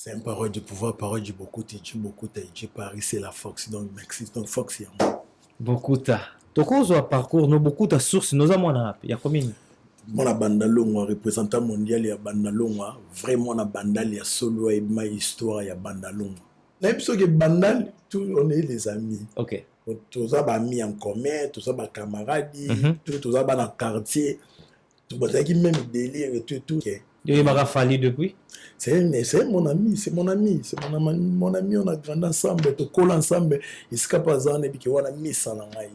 C'est un parole du pouvoir, parole du Bokuta, du Bokuta, du Paris, c'est la Fox. Donc, merci. Donc, Fox, il y a Bokuta. Tokozwa parcours no Bokuta, source noza mwana wapi, ya commune? Mwana Bandalongwa, représentant mondial ya Bandalongwa, vrai mwana Bandal ya solo, ayebima histoire ya Bandalongwa. Nayebi soki Bandal, tout, on est les amis. Toza baamis en commun, toza bacamaradi, toza bana quartier, bazalaki même délire et tout et tout. Yo oyebaka Fally depuis? C'est mon ami, c'est mon ami, c'est mon ami, mon ami, on a grandi ensemble, tokola ensemble. Esika mpe aza wana, ebiki wana misa na ngai.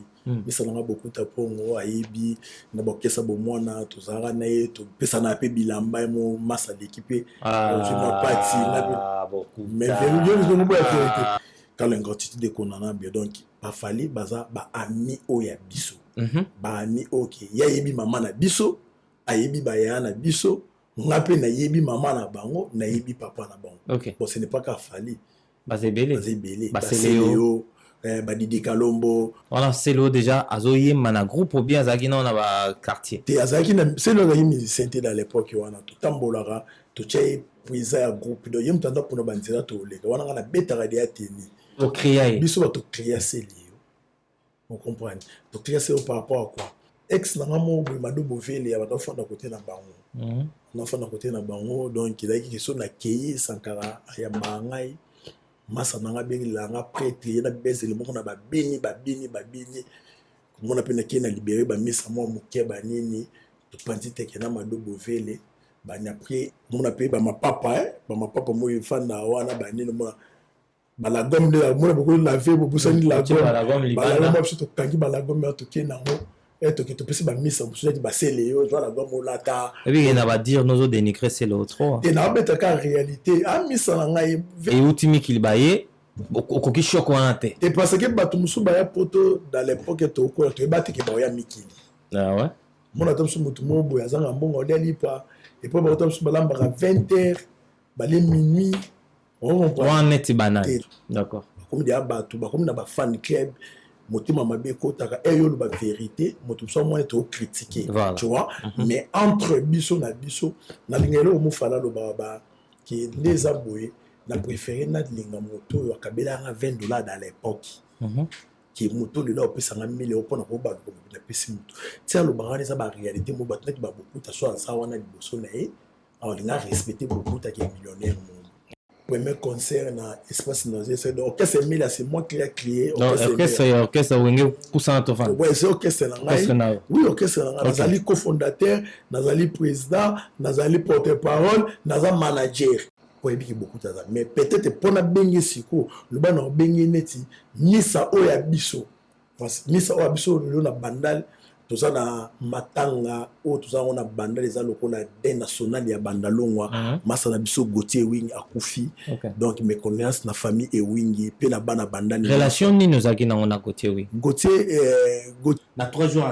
Misa na ngai Bokuta Mpongo ayebi na bakesa bomwana, tozalaka na ye, topesana mpe bilamba ye mo masa aleki mpe ozwi mapati Ah, Bokuta. Mais vérité ya vérité, quand l'ingratitude ekonana bien. Donc baFally baza baami oyo ya biso, baami oyo ke ye ayebi mama na biso, ayebi bayaya na biso, nga mpe nayebi mama na bango, nayebi papa na bango. Bon, ce n'est pas ka Fally. Baza ebele. Baza ebele. Baseleo. Baseleo, badidi Kalombo. Wana Selo déjà azoyemba na groupe ou bien azalaki nao na baquartier? Te, azalaki na Selo, azalaki musicien te. Dans l'époque wana totambolaka, totia ye président ya groupe, donc ye moto aza mpona banzela toleka wana, nga nabetaka deya teni. Ocréa ye? Biso bato créa Selio, ocomprendre? Tocréa Selio par rapport à quoi? Ex na nga moko boye, Mado Bovele, ya bato afanda kote na bango, nafanda kote na bango. Donc ezalaki question nakei, Sankara ayambaka ngai, masa na nga abengelaka nga prêtre, ye na bezele moko na babini babini babini, komona mpe nakei na libere bamisa mwa moke banini, topanzi teke na Mado Bovele bani. Après omona mpe bamapapa, bamapapa moyo efanda wana banini, omona balagome nde omona bokoli lave, bobusani lagome, balagome biso tokangi balagome wana, tokei nango, toke topesi bamisa mosusu neti basele yo zwa lagome olata. Ebike na badire nozo dénigrer Selo trop. Te, naobetaka réalité, amisa na ngai. Euti mikili, baye okoki choc wana te. Te, parce que bato mosusu baya Poto dans l'époque tokola, toyeba teke baoya mikili. Ah ouais? Mona ata mosusu motu moko boye azanga mbongo, aolia lipa, et puis baota mosusu balambaka 20 heures, balie minuit. Wana neti banani? D'accord. Bakomi deya bato, bakomi na bafan club, motema mabe ekotaka e yo oloba vérité, moto mosusu amoni ete ocritique, tu vois? Mais entre biso na biso, nalinga eloko mofala alobaka ba ke nde eza boye: na préféré nalinga moto oyo akabelanga 20 $ dans l'époque ke moto lelo apesanga 1000 euro mpona kobaluka moto napesi moto ti alobaka. Wana eza baréalité mo bato neti baBokuta so aza wana liboso na ye, alinga respecte Bokuta ke millionnaire mo premier concert na espace na c'est orchestre Emilia, c'est moi qui a créé. Orchestre, orchestre Wenge Pusana Tofan? Ouais, c'est orchestre na ngai, oui, orchestre na ngai. Nazali cofondateur, nazali président, nazali porte-parole, naza manager. Oyebiki Bokuta aza, mais peut-être mpona benge sikoyo loba na obenge neti misa oyo ya biso, misa oyo ya biso lelo na Bandal, toza na matanga oyo toza yango na Bandal, eza lokola deuil national ya Bandalongwa. Masa na biso Gautier Ewingi akufi. Donc mes condoléances na famille Ewingi mpe na bana Bandal. Relation nini ozalaki nango na Gautier Ewingi? Gautier, Gautier. Na 3 jours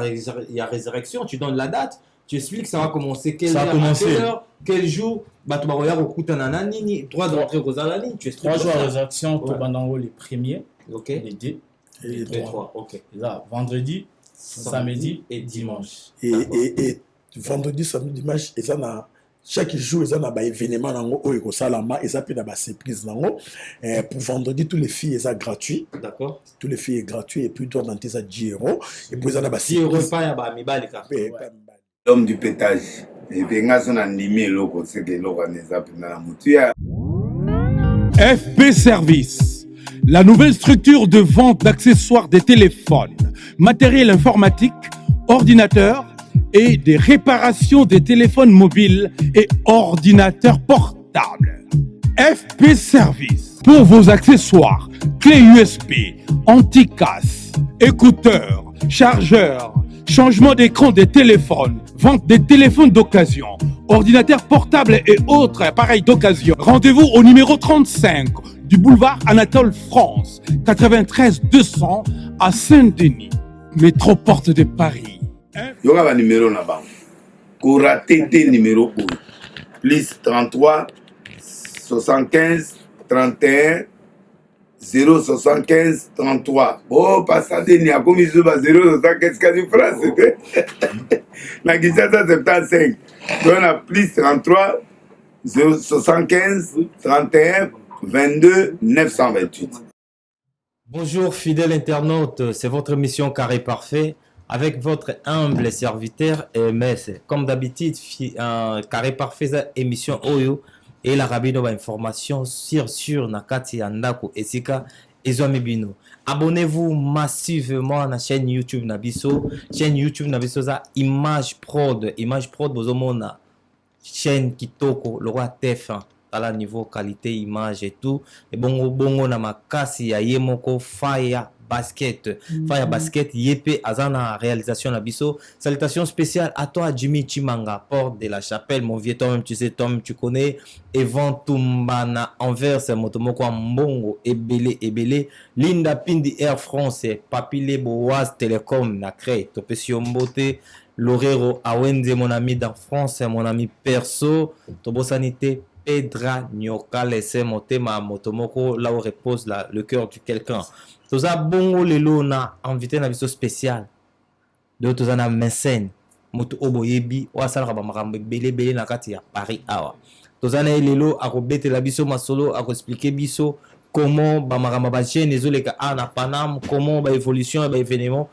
ya résurrection, tu donnes la date, tu expliques ça va commencer quelle Ça va heure, à commencer. quelle heure, quel jour, bato bakoya kokutana na nini, droit d'entrée kozala nini, tu expliques. 3 jours ça. ya résurrection, tobanda yango les premiers, les deux et les Les trois. trois, ok. Eza vendredi, samedi et dimanche. Et vendredi, samedi, dimanche, eza na chaque jour eza na baévénement nango oyo ekosalama, eza mpe na basurprise nango. Pour vendredi, tous les filles eza gratuit. Tous les filles est gratuit, et puis droit d'entrée eza 10 euros, et puis eza na 10 euros basurprise. Epai ya bamibali kaka? L'homme du pétage epe nga so na ndimi eloko seke eloko wana eza mpenza na motu ya FP Service, la nouvelle structure de vente d'accessoires des téléphones, matériel informatique, ordinateurs et des réparations des téléphones mobiles et ordinateurs portables. FP Service, pour vos accessoires, clés USB, anti-casse, écouteurs, chargeurs, changement d'écran des téléphones, vente des téléphones d'occasion, ordinateurs portables et autres appareils d'occasion. Rendez-vous au numéro 35 du boulevard Anatole France, 93 200 à Saint-Denis, métro Porte de Paris. Yoka banimero na bango, korater te. Nimero oyo: plus 33 75 31 075 33. O pasadeni akomi so ba 075, kasi France te, na Kinshasa 75 toza na plus 33. 075 31 22 928. Bonjour fidèles internautes, c'est votre émission Carré Parfait avec votre humble serviteur MS. Comme d'habitude, Carré Parfait eza émission oyo eyelaka bino ba information sur sur na kati ya ndako esika ezwami bino. Abonnez-vous massivement na chaîne YouTube na biso. Chaîne YouTube na biso eza Image Prod. Image Prod bozomona chaîne kitoko lokola TF1. Tala niveau qualité image et tout. Ebongo bongo na makasi ya ye moko Fire Basket. Fire Basket ye pe aza na réalisation na biso. Salutations spéciales à toi Jimmy Chimanga, porte de la chapelle, mon vieux, toi-même tu sais, toi-même tu connais. Evan Tumbana Anvers, moto moko ya mbongo ebele ebele. Linda Pindi Air France, Papi Lebo Oise Telecom na Cré, topesi yo mbote. Lorero Awenze, mon ami dans France, mon ami perso, tobosani te Pedra Nyoka, laissez motema moto moko là où repose le cœur du quelqu'un. Toza bongo lelo na invité na biso spécial. De toza na mécène moto oyo boyebi oyo asalaka ba makambo ebele ebele na kati ya Paris awa. Toza na ye lelo akobetela biso masolo, akoexpliquer biso comment ba makambo ba jeune ezoleka awa na Paname, comment ba évolution ya ba événement,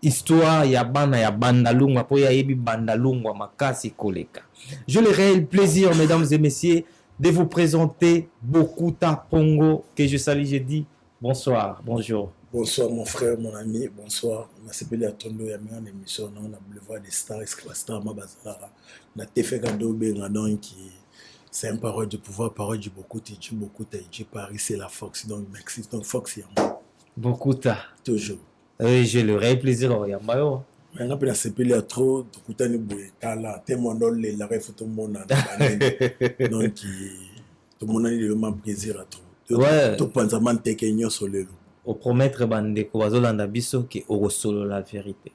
histoire ya bana ya Bandalungwa, po ye ayebi Bandalungwa makasi koleka. J'ai le réel plaisir, mesdames et messieurs, de vous présenter Bokuta Pongo, que je salue, je dis bonsoir, bonjour. Bonsoir mon frère, mon ami, bonsoir. Nasepeli ya tondo ya minga na émission na na Boulevard des Stars, Escla Star ma bazalaka na TFK ndo benga. Donc c'est un parole du pouvoir, parole du Bokuta, du Bokuta, du Paris, c'est la Fox. Donc merci, donc Fox yango. Bokuta. Toujours. Oui, j'ai le réel plaisir oyamba yo. Nga mpe nasepeli ya trop, tokutani boye kala te, mwana olelaka ifo tomonana banene. Donc tomonani lelo, ma plaisir ya trop. Topanza ma nteke nyonso lelo. Opromettre bandeko bazolanda biso ke okosolola vérité.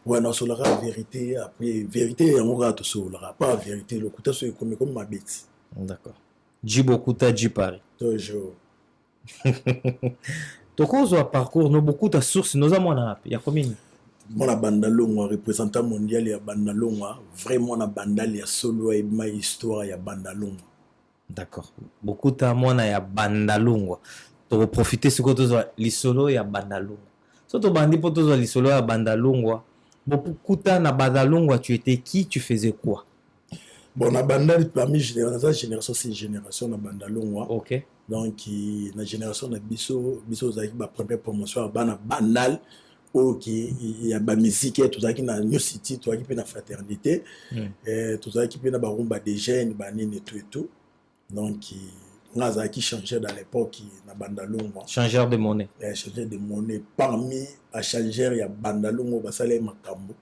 Ouais, nasololaka vérité. Après vérité yango kaka tosololaka pas vérité, lokuta so ekomi ekomi mabeti. D'accord, J Bokuta, J Paris. Toujours. Tokozwa parcours no Bokuta, source noza mwana wapi, ya commune? Mwana Bandalongwa, représentant mondial ya Bandalongwa, vrai mwana Bandali ya solo, ayebima histoire ya Bandalongwa. D'accord, Bokuta mwana ya Bandalungwa. Tokoprofite sikoyo tozwa lisolo ya Bandalungwa. So tobandi mpo tozwa lisolo ya Bandalungwa. Bokuta, na Bandalungwa tu étais qui, tu faisais quoi? Bon, na Bandali, parmi génération, naza génération si génération na Bandalongwa. Donc na génération na biso, biso ozalaki bapremière promotion ya bana Bandal oyo ki ya bamusike. Tozalaki na New City, tozalaki mpe na Fraternité. Tozalaki mpe na barumba des jeunes, banini, tout et tout. Donc nga azalaki changeur dans l'époque na Bandalungwa. Changeur de monnaie. Changeur de monnaie, parmi bachangeur ya Bandalungwa basala makambo.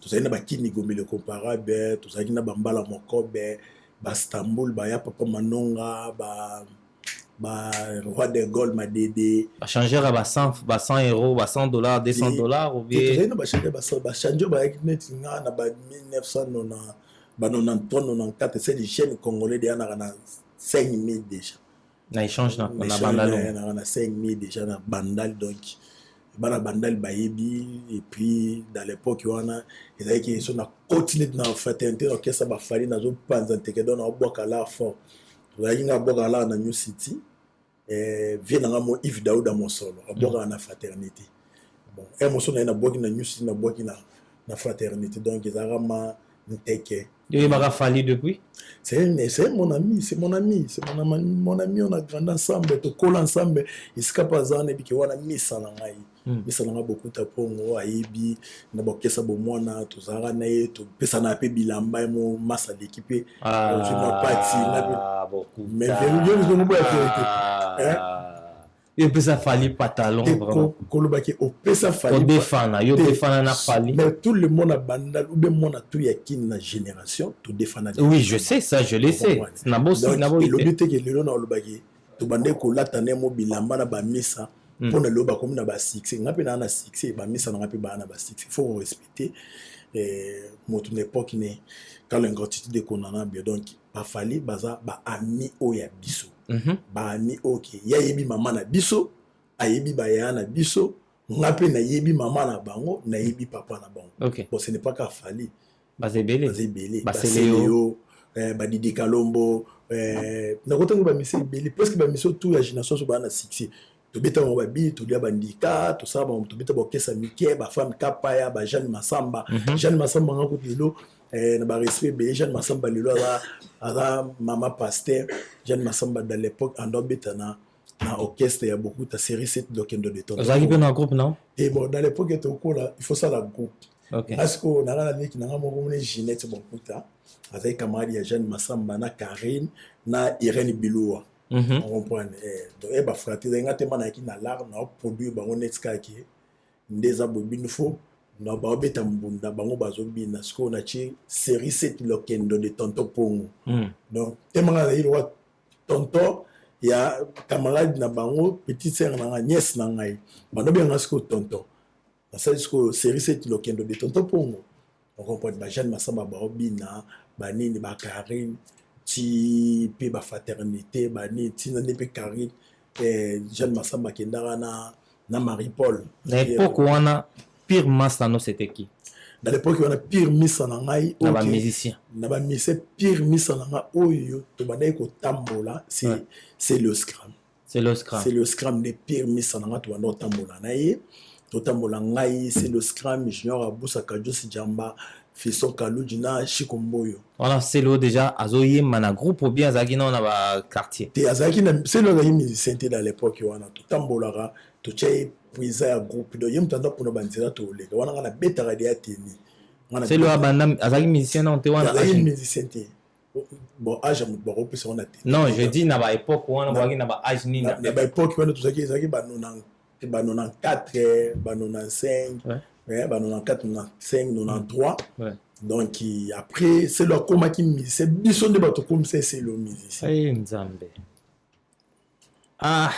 Tozalaki na bakini Gombe comparable, tozalaki na bambala mokobe, bastambul, baya papa Manonga, ba roi de Gaulle Madede. Bachangeur ya ba 100, ba 100 euros, ba 100 dollars, 200 dollars ou bien? Tozalaki na bachangeur, bachangeur bayaki neti nga na ba 1990, ba 93, 94. C'est les jeunes congolais deya naka na 5000 déjà. Na échange na Bandalungwa. Naka na 5000 déjà na Bandal. Donc bana Bandal bayebi. Et puis dans l'époque wana ezalaki so na koti neti na Fraternité, na orchestre bafali, nazopanza nteke, donc naobwaka lar fort. Tozalaki, nga abwaka lar na New City, vie nanga mo Yves Dauda Mosolo abwakaka na Fraternité. Bon, e moso na ye nabwaki na New City, nabwaki na Fraternité. Donc ezalaka ma nteke. Yo oyebaka Fali depuis? C'est mon ami, c'est mon ami, c'est mon ami. On a grandi ensemble, tokola ensemble. Esika mpe aza wana, ebiki wana misa na ngai. Misa na ngai Bokuta Mpongo ayebi na bakesa bomwana, tozalaka na ye, topesana mpe bilamba ye mo masa aleki mpe ozwi mwa pati nga mpe. Ah, Bokuta. Mais yo ozoboya vérité. Yo opesa Fali pantalon? Te, vraiment? Kolobaki opesa Fali Kodefana yo? Te. Odefana na Fali? Mais tout le monde a Bandal ou bien mwana tout ya Kini na génération todefana. Oui, je sais ça, je le sais. Nabosi Donc naboyi elobi te. te ke lelo na olobaki tobande kolata nde mo bilamba na bamisa. Mpo na lelo bakomi na basuccès, nga mpe naa na succès, bamisa na nga mpe baa na basuccès. Faut korespecter moto na époque ne quand l'ingratitude ekonana bien. Donc bafali baza baami oyo ya biso. Baami oyo ke ye ayebi mama na biso, ayebi bayaya na biso, nga mpe nayebi mama na bango, nayebi papa na bango. Bon, ce n'est pas ka Fali. Baza ebele. Baza ebele. Baseleo. Baseleo, badidi Kalombo. Nakotangi bamusiciens ebele, presque bamusiciens tout ya génération so baa na succès. Tobeta bango babili, tolia bandika, tosala bango, tobeta baorchestre mike, bafemme Kapaya, bajeanne Masamba. Jeanne Masamba nga kutu lelo na barespect ebele. Jeanne Masamba lelo aza mama pasteur. Jeanne Masamba, dans l'époque, ando abeta na orchestre ya Bokuta, série 7 Lokendo de Tonton. Ozalaki mpe na groupe, non? Et bon, dans l'époque tokola, il faut sala groupe. Nga sikoyo nanga na leki nanga moko mone Ginette Bokuta, azali camarade ya Jeanne Masamba na Karine na Irene Biloa. On comprendre donc bafratrie ezali nga te, ma nayaki na l'art na produire bango neti kaka ke nde eza boye. Bino fo na baobeta mbunda, bango bazobina. Sikoyo natie série 7 Lokendo de Tonton Pongo. Donc temanga azali lokwa tonton ya camarade na bango, petite sœur na ngai, nièce na ngai, bando benga sikoyo tonton. Nasali sikoyo série 7 Lokendo de Tonton Pongo. On comprendre, bajeanne Masamba baobina, banini, bakarine ti mpe bafraternité, banini, ntina nde mpe Karine, Jeanne Masamba akendaka na Marie Paul. Na époque wana, pire masa no, c'était qui? Dans l'époque wana, pire misa na ngai? Na bamusicien. Na bamusicien, pire misa na ngai oyo tobandaki kotambola, c'est le Scram. C'est le Scram. C'est le Scram nde pire misa na ngai. Tobanda kotambola na ye, totambola ngai, c'est le Scram, Junior Abusaka, Josi Jamba, Fiston Kaluji na Chiko Mboyo. Wana Selo déjà azoyemba na groupe ou bien azalaki nao na baquartier? Te, azalaki na, Selo azalaki musicien te. Dans l'époque wana totambolaka, totia ye président ya groupe. Donc ye moto aza mpona banzela toleka wana, ngai nabetaka deya teni. Selo abanda azalaki musicien nao te wana? Azalaki musicien te. Bon, âge ya moto bakopesa wana te. Non, je dis na baépoque wana boyaki na baâge nini? Na baépoque wana tozalaki, ezalaki ba 94, ba 95, ba 94, 95, 93. Donc après Selo akomaki musicien, biso nde bato komisa Selo musicien. Hey, Nzambe, ah,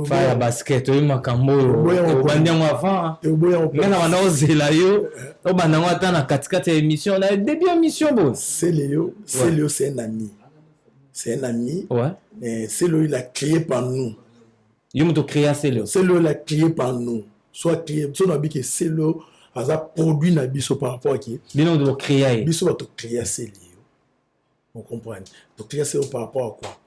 fa ya basket oyo, makambo oyo obandi yango avant. Ngai na banda ozela yo obanda yango ata na katikati ya émission, na début ya émission boye. Celeo, Celeo, c'est un ami, c'est un ami. Celeo, il a créé par nous. Yo moto créa Celeo? Celeo, il a créé par nous, soit créé so na biki. Celeo aza produit na biso par rapport aki Bino moto bocréa ye? Biso bato créa Celeo, on comprendre. Tocréa Celeo par rapport à quoi?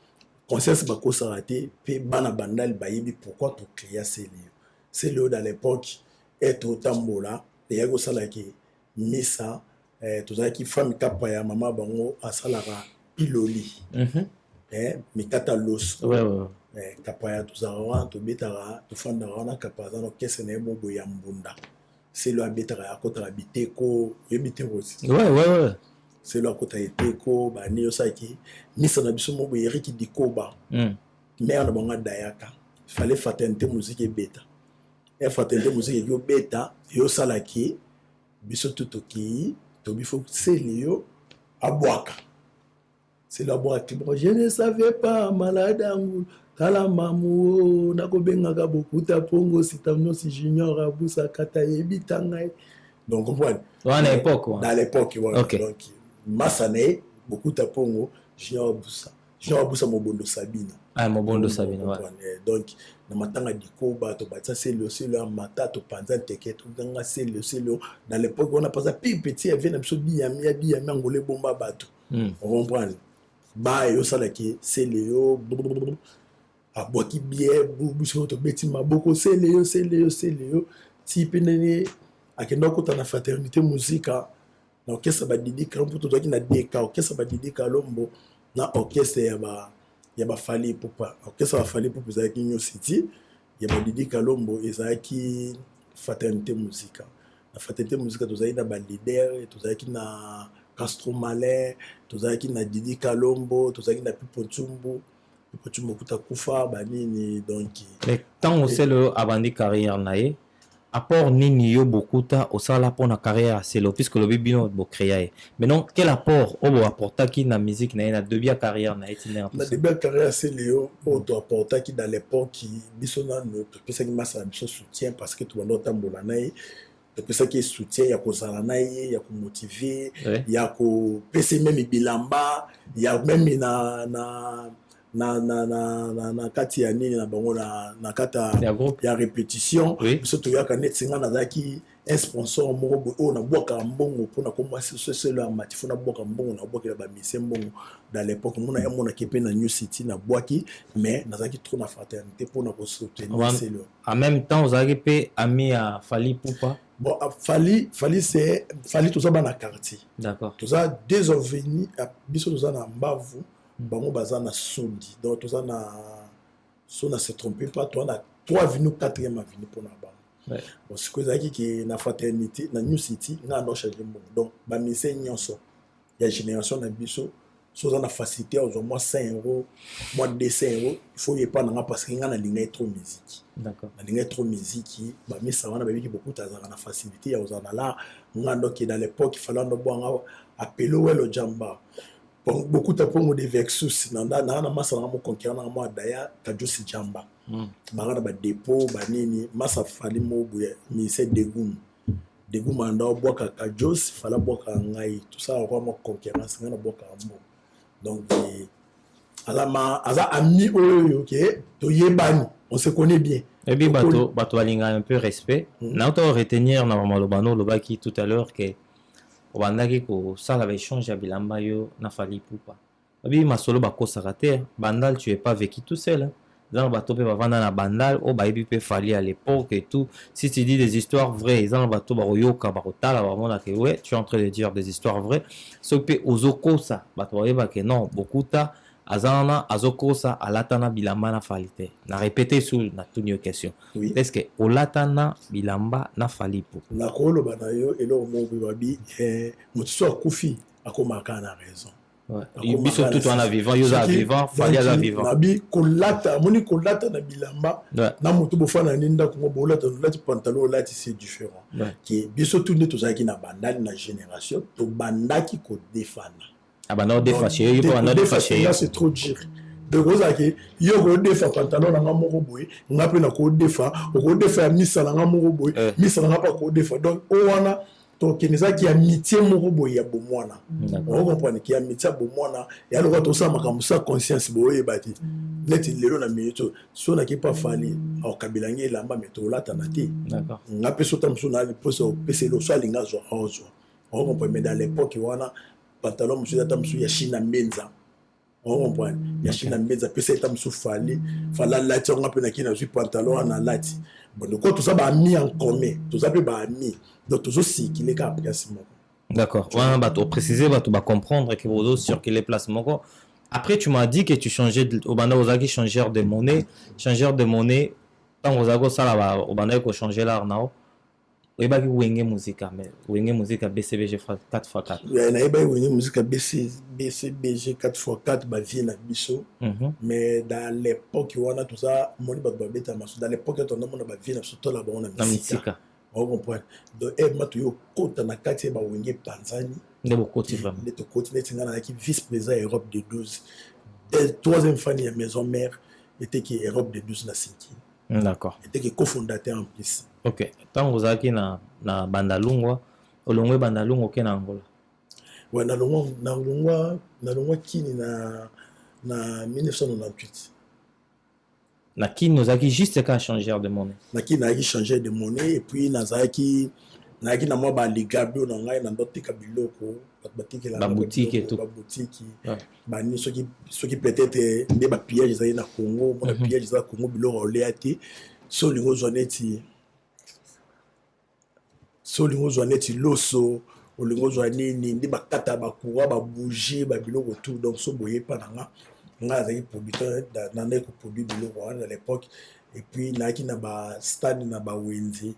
Conscience bakosaka te mpe bana Bandali bayebi pourquoi tocréa Celeo. Celeo, dans l'époque e totambola, eyaki kosalaki misa, tozalaki femme Kapa ya mama, bango asalaka piloli, mikata loso. Kapaya, tozalaka wana, tobetaka, tofandaka wana. Kapa aza na orchestre na ye mo boye ya mbunda. Selo abetaka, akotaka biteko, oyebi biteko osi? Ouais. Selo akotaka eteko, bani, osalaki misa na biso mo boye, Eriki Dikoba, mare na bango adayaka. Fallait fraternité musique ebeta e fraternité musique eki obeta, eyosalaki biso tu tokei, tobi fo seli yo abwaka. Selo abwaka bon, je ne savais pas malade yangu, tala mamu o nakobengaka Bokuta Mpongo Sitamnosi Junior abusaka ta yebi ta ngai. Donc comprendre. Wana époque wana? Dans l'époque wana. Donc masa na ye Bokuta Mpongo, Junior Abusa, Junior Abusa, Mobondo Sabina. Ah, Mobondo Sabina, ouais. Donc na matanga Dikoba, tobatisa Selo, Selo ya mata, topanza nteke, toganga Selo. Selo dans l'époque wana mpenza pire petit avie na biso, biyami ya biyami angola ebomba bato. Comprendre ba eyosalaki Sele yo abwaki bie, biso tobeti maboko, Sele yo, Sele yo, Sele yo, ti mpe ndenge akenda kokota na fraternité Musika, na orchestre Badidi Kalombo. Tozalaki na Deka, orchestre Badidi Kalombo na orchestre ya baFally Ipupa. Orchestre ya baFally Ipupa ezalaki nyonso ti ya Badidi Kalombo ezalaki fraternité Musika. Na fraternité Musika tozalaki na baleader, tozalaki na Castro Malin, tozalaki na Didi Kalombo, tozalaki na Pipo Ntsumbu. Pipo Ntsumbu kuta kufa, banini, donc. Mais ntango Selo abandi carrière na ye, apport nini yo Bokuta osala mpona carrière ya Selo, puisque lobi bino bocréa ye? Maintenant, quel apport oyo boapportaki na musique na ye na début ya carrière na ye ti ndenge? Na début ya carrière ya Selo, oyo toapportaki dans l'époque, biso nano topesaki masa na biso soutien, parce que tobanda kotambola na ye. Topesaki ye soutien ya kozala na ye, ya komotiver, ya kopesa ye même bilamba, ya même na Na kati ya nini na bango, na kati ya groupe, ya répétition. Oui. Biso toyaka neti nga nazalaki un sponsor moko boye oyo nabwakaka mbongo mpona komwa soselo ya mati, fo nabwaka mbongo, nabwakela bamise mbongo. Dans l'époque mona yamonaki mpe na New City nabwaki, mais nazalaki trop na fraternité mpona kosoutenir Celeo. En même temps ozalaki mpe ami ya Fally Ipupa? Bon, ah, Fally, Fally, c'est Fally, toza bana quartier. Toza deux avenues, biso toza na Mbavu, bango baza na Sondi. Donc toza na so na se trompe pas, toza na 3 avenue, 4e avenue mpona bango. Bon, sikoyo ezalaki ke na fraternité na New City, ngai ando change mbongo. Donc bamise nyonso ya génération na biso, so oza na facilité ya ozwa mwa 5 euro, mwa 200 euro, il faut yepa na nga, parce que ngai nalingai trop musique. Nalingai trop musique. Bamisa wana bayebiki bokuta azalaka na facilité ya kozala na lar. Nga ndoki dans l'époque Fally ando bwanga apelo welo jamba. Bon, bokuta mpongo de vexus na masa nanga moconquérant nanga mwa daya kajosi jamba. Banga na badépôt banini masa Fally mo boye mise degum degum anda obwaka kajos, Fally abwaka ngai, tosala kwa mwa concurrence, ngai nabwakaka mbo. Donc aza ami oyo ke toyebani, on se connaît bien. Ebi bato balingaka un peu respect. Nauta retenir na maloba no olobaki tout à l'heure ke obandaki kosala baéchange ya bilamba yo na Fally Ipupa. Babi masolo bakosaka te. Bandal, tu es pas vécu tout seul, hein. Eza na bato mpe bavanda na Bandal oyo bayebi mpe Fally à l'époque et tout. Si tu dis des histoires vraies, eza na bato bakoyoka, bakotala, bamonaka ouais, tu es en train de dire des histoires vraies. Soki mpe ozokosa, bato bayebake non, bokuta aza wana azokosa, alata na bilamba na Fally te. Na répété sur natuni yo question. Oui. Est ce que olata na bilamba na Fally Ipupa? Nakoloba na yo eloko moko boye, babi moto so akufi akomaka na raison. Biso tout wana vivant, yo oza vivant, Fally aza vivant. Nabi kolata, amoni kolata na bilamba na moto bofanda ni ndako ngo bolata, olati pantalon, olati, c'est différent. Ke biso tu nde tozalaki na Bandali na génération, tobandaki kodefana. Abanda odefa chez yo, mpo banda odefa chez yo. C'est trop dire. Donc ozalaki yo kodefa pantalon na nga moko boye, nga mpe nakodefa, okodefa ya misa na nga moko boye, misa na nga mpe akodefa. Donc o wana tokende, ezalaki amitié moko boye ya bomwana. Ocomprendre ke amitié ya bomwana ya lokola tosala makambo sa conscience, boyeba te. Neti lelo na minute oyo, so naki mpa Fally, akokabela ngai elamba, me tolatana te. Nga mpe so ta mosusu na mposa opesa elo, so alinga azwa, aozwa. Ocomprendre? Mais dans l'époque wana, pantalon mosusu ata mosusu ya Chine mbenza, ocomprendre, ya Chine mbenza, apesa eta mosusu Fally, Fally alati yango, mpe naki nazwi pantalon wana alati. Bon, loko toza baami en commun, toza mpe baami, donc tozocircule kaka place moko. D'accord, wana bato préciser, bato bacomprendre que bozocircule place moko. Après, tu m'as dit que tu changeais, obanda ozalaki changeur de monnaie. Changeur de monnaie, ntango ozalaki kosala, obandaki kochanger l'art nao, oyebaki Wenge Musica, mais Wenge Musica BCBG 4 x 4? Nayebaki Wenge Musica BCBG 4 x 4, bavie na biso. Mais dans l'époque wana toza moni bato babeta maso. Dans l'époque tozomona bavie na biso, tola bango na misika, ocomprendre? Donc ema toyi okota na kati ya bawenge epanzani. Nde bokoti vraiment? Nde tokoti. Neti ngai nazalaki vice président ya Europe de 12, troisième fan ya Maison Mère eteki Europe de 12 na Sinkini. Eteki cofondateur en plus. Ok, ntango ozalaki na Bandalungwa, olongwe Bandalungwa, oke na Angola? Ouais, nalongwa Kini na 1998. Na Kini ozalaki juste ka changeur de monnaie? Na Kini nazalaki changeur de monnaie et puis nazalaki na mwa baligabi oyo na ngai na ndoteka biloko, bato batekelaka. Baboutique et tout. Baboutique bani, soki peut-être nde bapillage ezali na Congo, mona pillage eza na Congo, biloko olea te. So olingi ozwa neti, so olingi ozwa neti loso, olingi ozwa nini, nde bakata bacourant, babougie, babiloko tout. Donc so boye epa na nga, ngai azalaki producteur, nandaki koproduire biloko wana na l'époque. Et puis nayaki na bastade, na bawenze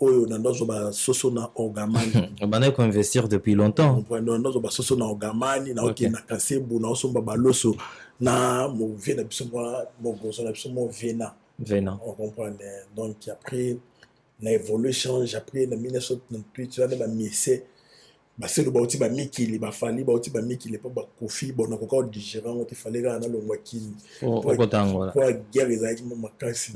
oyo nando azwa basoso na Orgamani. Obandaki koinvestir depuis longtemps. Nando azwa basoso na Orgamani, naokende na Kasebu, naosomba baloso na movie na biso, mwa mogozo na biso, mo vena. Vena. On comprend? Donc après na évolué, change. Après na 1998 wana, bamise baselo bauti bamikili, bafali bauti bamikili mpo bakofi. Bon, nakoka kodigérer yango te, Fally kaka nalongwa Kini. Okota Angola. Po guerre ezalaki mo makasi.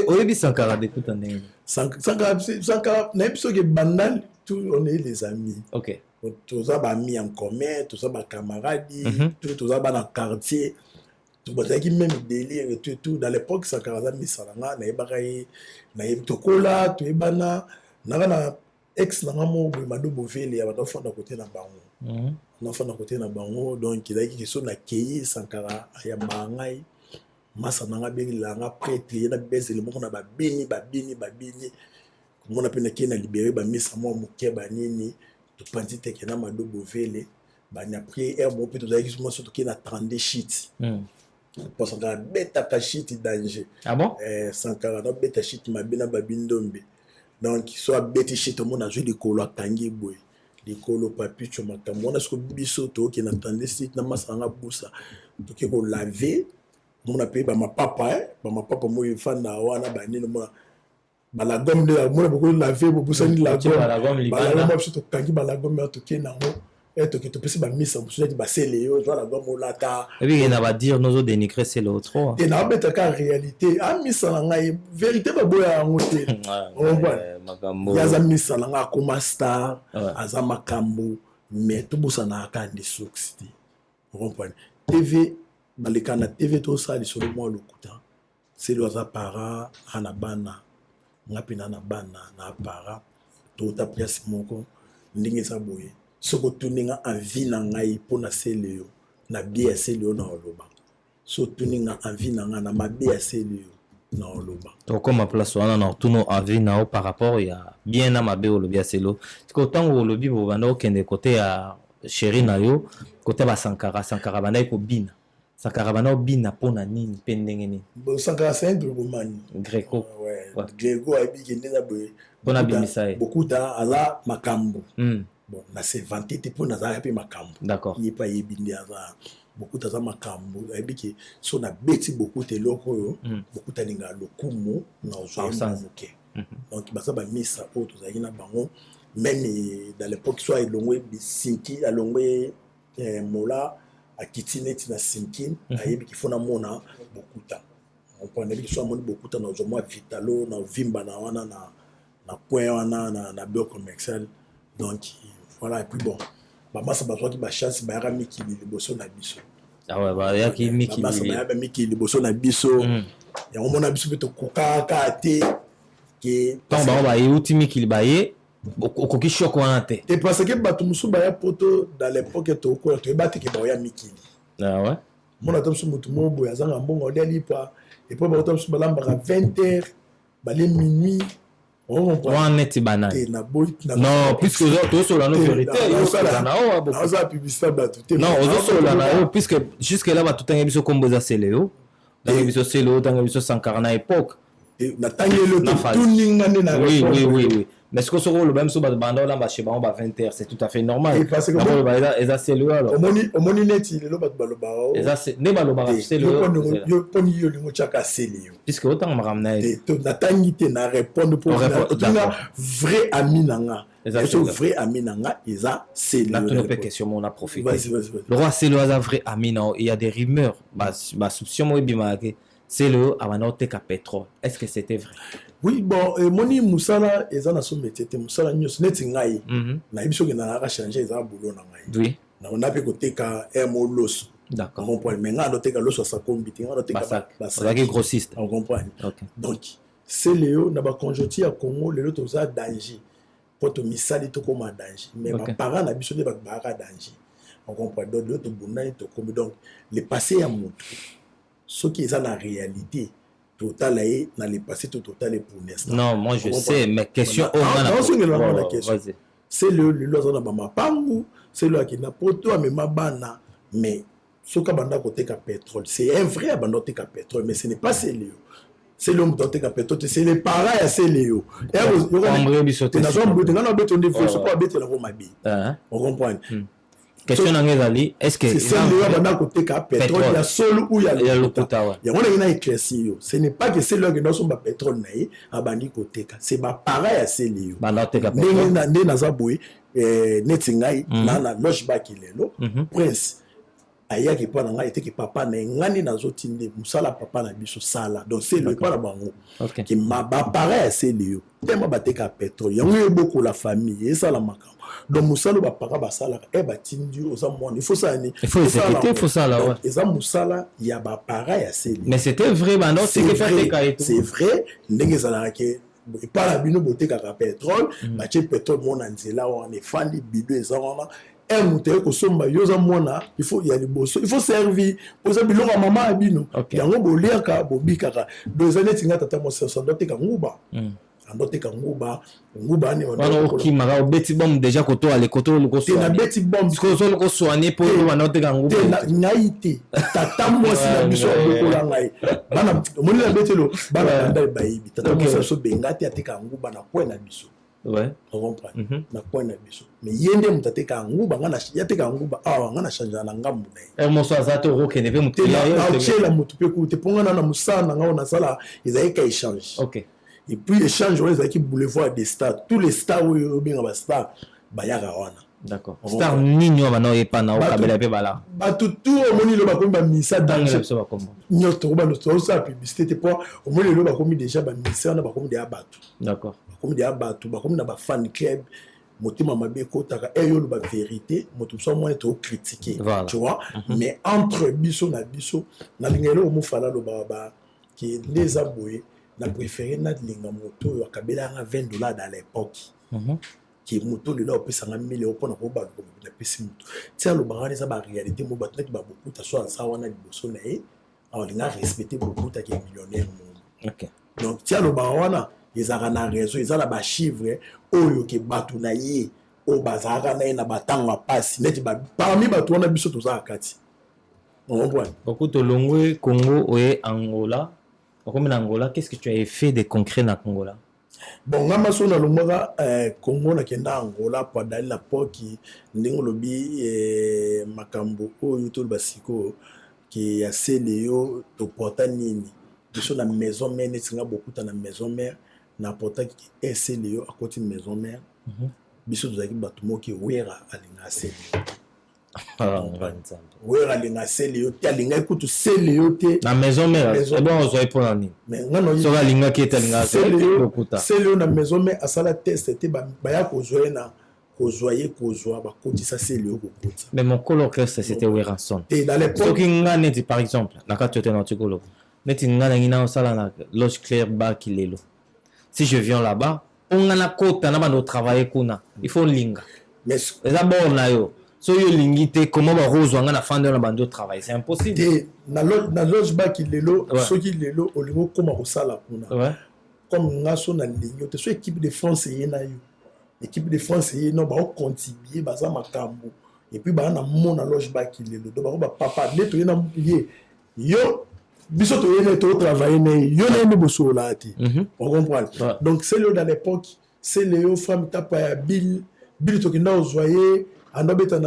Oyebi Sankara Dekuta ndenge? Sankara, nayebi soki Bandal, tout on est les amis. Ok. Toza baamis en commun, toza bacamarade, toza bana quartier, bazalaki même délire et tout et tout. Dans l'époque, Sankara aza misa na nga, nayebaka ye, nayebi, tokola, toyebana. Naka na ex na nga moko boye, Mado Bovele, ya bato afanda kote na bango. Nafanda kote na bango, donc ezalaki question nakei, Sankara ayambaka ngai, masa na nga abengelaka nga prêtre, ye na bezele moko na babini babini babini. Komona mpe nakei na libere bamisa mwa moke banini, topanzi teke na Mado Bovele bani. Après heure moko mpe tozalaki mwa so, tokei na 32 shit. Po Sankara abetaka shit danger. Ah bon? Eh, Sankara nabeta shit mabe na Babi Ndombe. Donc so abeti shit, omona azwi likolo, akangi boye likolo, papicho makambo wana. Siko biso tokokende na 32 shit na masa nanga busa, toke kolave, omona mpe bamapapa, bamapapa moyo efanda wana banini, omona balagome nde omona bokolave, bobusani lagome, balagome. Biso tokangi balagome wana, tokende yango, toke topesi bamisa mosusu neti basele yo zwa lagome olata. Ebiki na badire nozo dénigrer Celeo trop. Te, naobetaka réalité, amisa na ngai, vérité baboya yango te. Ye aza misa na ngai, akoma star, aza makambo, mais tobosanaka kaka nde source te, ocomprendre? TV baleka na TV, tosala lisolo mwa lokuta. Celeo aza para, ana bana, nga mpe na bana na para, tota place moko ndenge eza boye. Soki otuni nga envie na ngai mpona Celeo, na bien ya Celeo na oloba. So otuni nga envie na ngai na mabe ya Celeo, na oloba. Tokóma place wana na otuna envie na yo par rapport ya bien na mabe olobi ya Celeo. Siko ntango olobi bobanda okende kote ya chéri na yo, kote basankara, Sankara bandaki kobina, Sankara banda obina mpona nini mpe ndenge nini? Bon, Sankara, c'est un drogomane. Greco. Ouais. Greco ayebi ke ndenge boye. Mpona abimisa ye. Bokuta aza makambo. Bon, na se vanter te mpo nazalaka mpe makambo. Ye mpe ayebi nde aza, Bokuta aza makambo, ayebi ke so nabeti Bokuta eloko oyo, Bokuta alingaka lokumu na ozwa ye moke. Donc baza bamisa oyo tozalaki na bango même dans l'époque. So elongwe bisinki, alongwe mola, akiti neti na sinkin, ayebi ki fo namona Bokuta, nayebi so amoni Bokuta, nazwa mwa vitalo na vimba na wana na coin wana na bureau commercial. Donc voilà. Et puis bon, bamasa bazwaki bachance, bayaka mikili liboso na biso. Bayaki mikili. Bayaka mikili liboso na biso. Yango mona biso mpe tokokaka te ke ntango bango bayeuti mikili, baye, okoki choc wana te. Te, parce que bato mosusu baya poto dans l'époque tokola, toyeba te ke baoya mikili. Ah ouais? Mona ata mosusu motu moko boye azanga mbongo, aolia lipa, et puis baota mosusu balambaka 20 heures, balie minuit. Wana neti banani? Non, puisque tozosola no vérité. Nazosala publicité bato te. Non, ozosola na yo, puisque jusque là bato tangi biso kombo eza Celeo, tangi biso Celeo, tangi biso Sankara na époque. Natangeli yo, tuninga nde na Oui, oui, oui, oui. Mais sikoyo soki oloba biso bato banda olamba chez bango ba 20 heures, c'est tout à fait normal. Oloba eza Celeo alors. Omoni neti lelo bato balobaka. Eza nde balobaka Celeo. Mponi yo olingo otiaka Celeo? Puisque otanga makambo na ye. Natangi te, na répondre mpo otunga vrai ami na nga. Eso vrai ami na nga eza Celeo. Natuna mpe question moko na profite. Le roi Celeo aza vrai ami na yo. Il y a des rumeurs, basoupçon moko ebimaka ke Celeo abanda oteka pétrole. Est ce que c'était vrai? Oui, bon, emoni mosala eza na so métier te, mosala nyonso neti ngai nayebi soki nalaka change, eza boulot na ngai. Nakonda mpe koteka mo loso. Comprendre? Mais ngai andoteka loso ya sakombi te, ngai andoteka. Ozalaki grossiste. Comprendre? Donc Celeo na baconjoncture ya Congo lelo, toza danger mpo tomisali tokóma danger, mais baparent na biso nde bato bayaka danger, ocomprendre? Donc lelo tobundani, tokomi. Donc le passé ya motu, soki eza na réalité, totala ye na le passé to totala ye pour l'instant. Non, moi je sais, mais question. Oyo na question, Celeo lelo aza na bamapangu, Celeo akenda poto, amema bana, mais soki abanda koteka pétrole, c'est un vrai, abanda koteka pétrole, mais ce n'est pas Celeo. Celeo moto ateka pétrole te, c'est les parents ya Celeo. Nazwa mbote nga na abeto nde vrai, soki abetelako mabe, ocomprendre? Question na ngai ezali: est ce que Celeo abanda koteka pétrole ya solo ou ya lokuta? Yango ndenge na éclairci yo, ce n'est pas que Celeo akenda osomba pétrole na ye, abandi koteka, c'est baparent ya Celeo. Ndenge naza boye, neti ngai na loge baki lelo, prince. Ayaki epa na ngai eteki papa na ye, ngai nde nazotinde mosala papa na biso sala. Donc Celeo epa na bango ke baparent ya Celeo tema bateka pétrole, yango ebokola famille, esala makambo. Donc mosala oyo baparent basalaka, e batindi yo, oza mwana, il faut sala nini? Il faut exécuter, il faut sala, ouais. Eza mosala ya baparent ya Celeo. Mais c'était vrai, bando c'est vrai, ndenge ezalaka ke epa na bino botekaka pétrole, batie pétrole mo na nzela wana, efandi bido eza wana, un moto aye kosomba, yo oza mwana, il faut ya liboso, il faut servir po eza biloko ya mama ya bino, yango boliaka, bobikaka. Donc eza neti nga, tata mwasi ando ateka nguba, ando ateka nguba, nguba ani. Wana okimaka, obeti bombe déjà koto ale koto. Te, nabeti bombe. Ozoluka osoigne mpo wana oteka nguba. Ngai te, tata mwasi na biso abokola ngai. Bana omoni nabetelo, bana bandali bayebi tata mwasi na biso benga te, ateka nguba na coin na biso. Ocomprendre, na coin na biso, mais ye nde moto atekaka nguba, nga ye atekaka nguba awa, nga na changeaka na ngambu na ye. Moso aza te, okokende mpe moto. Naotiela moto mpe kutu te, mpo nga na mosala na nga oyo nasala ezalaki ka échange. Et puis échange wana ezalaki boulevard des stars, tous les stars oyo obenga bastars bayaka wana. D'accord, star nini oyo bana oyepana okabela mpe bala? Bato tu omoni lelo bakomi bamisa danger biso. Nyonso tokosala publicité te, mpo omoni lelo bakomi déjà bamisa wana, bakomi deya bato. Bakomi deya bato, bakomi na bafan club. Motema mabe ekotaka e yo oloba vérité, moto mosu amoni tocritique, tu vois. Mais entre biso na biso, nalinga eloko mofala alobaka ba ke nde eza boye: na préféré nalinga moto oyo akabelanga 20 $ dans l'époque ke moto lelo apesanga 1000 euro mpona kobaluka. Napesi moto ti alobaka wana, eza baréalité mo bato neti babokuta so aza wana liboso na ye, alinga respecte bokuta ke millionnaire momo. Donc ti alobaka wana, ezalaka na raison, eza na bachiffre oyo ke bato na ye oyo bazalaka na ye na batango ya pasi, neti parmi bato wana biso tozalaka kati. Ocomprendre? Okuta olongwe Congo, oye Angola, okomi na Angola, qu'est ce que tu as fait de concret na Angola? Bon, nga maso nalongwaka Congo, nakenda Angola po adali na poki ndenge olobi makambo oyo toloba sikoyo ke ya Celeo toporta nini biso na maison mère. Neti nga bokuta na maison mère, naportaki ke Celeo akoti maison mère. Biso tozalaki bato moki Wera alinga Celeo. Wera alinga Celeo te, alingaki kutu Celeo te. Na maison mère, bon, ozwai mpona nini? Soki alingaki ete alingaka lokuta. Celeo na maison mère asala test te, baya kozwa ye na kozwa ye, kozwa bakotisa Celeo, kokotisa. Mais mokolo orchestre, c'était Werrason. Te, dans l'époque Soki nga neti par exemple na kati yo te, na tikolo neti nga nangi na osala na loge claire baki lelo, si je viens là-bas, mpo nga nakota na banda otravaille kuna, il faut linga eza bord na yo. Soki olingi te, comment bakozwa nga na fandi wana bandi otravaille? C'est impossible. Te, na loge baki lelo, soki lelo olingi okóma kosala kuna, comme nga so nalingi yo te, so équipe de France eye na yo, équipe de France eye no baocontribue, baza makambo, et puis baa na mona loge baki lelo, donc bango bapapa nde toye na ye, yo biso toye na ye, totravaille na ye, yo na ye nde bosololaka te. Ocomprendre? Donc Celeo dans l'époque, Celeo femme tapa ya bill bill, tokenda kozwa ye, ando abeta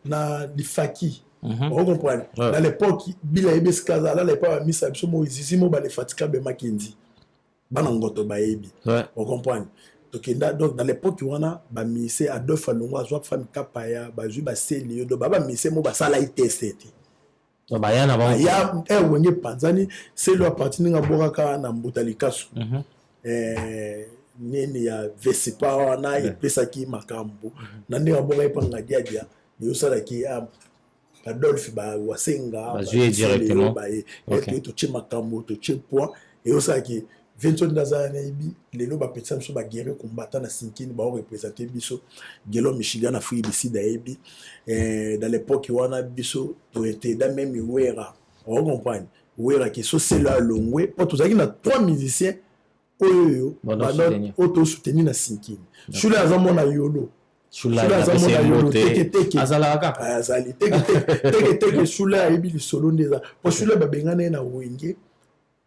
na lifaki. Ocomprendre? Dans l'époque bill ayebi esika azala epa bamisa biso mo zizi mo balefatika bemakendi, bana ngoto bayebi. Ocomprendre? Tokenda, donc dans l'époque wana bamise Adolphe Alongo azwa femme kapaya, bazwi baseli yo, donc ba bamise mo basala ye test te. Baya na bango. Ya Wenge epanzani, Celeo aparti ndenge abwakaka na mbuta likasu nini ya vesipa wana, epesaki makambo na ndenge abwaka epa Ngadiadia, eyosalaki Adolphe Wasenga. Bazwi ye directement. Baye totie makambo, totie poids, eyosalaki Vincent nde aza nayebi lelo bapetisa biso baguerre combattant na Sinkini, baoreprésente biso Gelo Michigan na Afrique du Sud ayebi. Dans l'époque wana biso toeteda même Wera, ocomprendre, Wera ke so Celeo alongwe, mpo tozalaki na trois musiciens oyo oyo tosoutenir na Sinkini. Shule aza mwana yolo, Shule aza mwana yolo teketeke. Azalaka kaka. Azali teketeke. Shule ayebi lisolo nde eza, mpo Shule babengana ye na Wenge,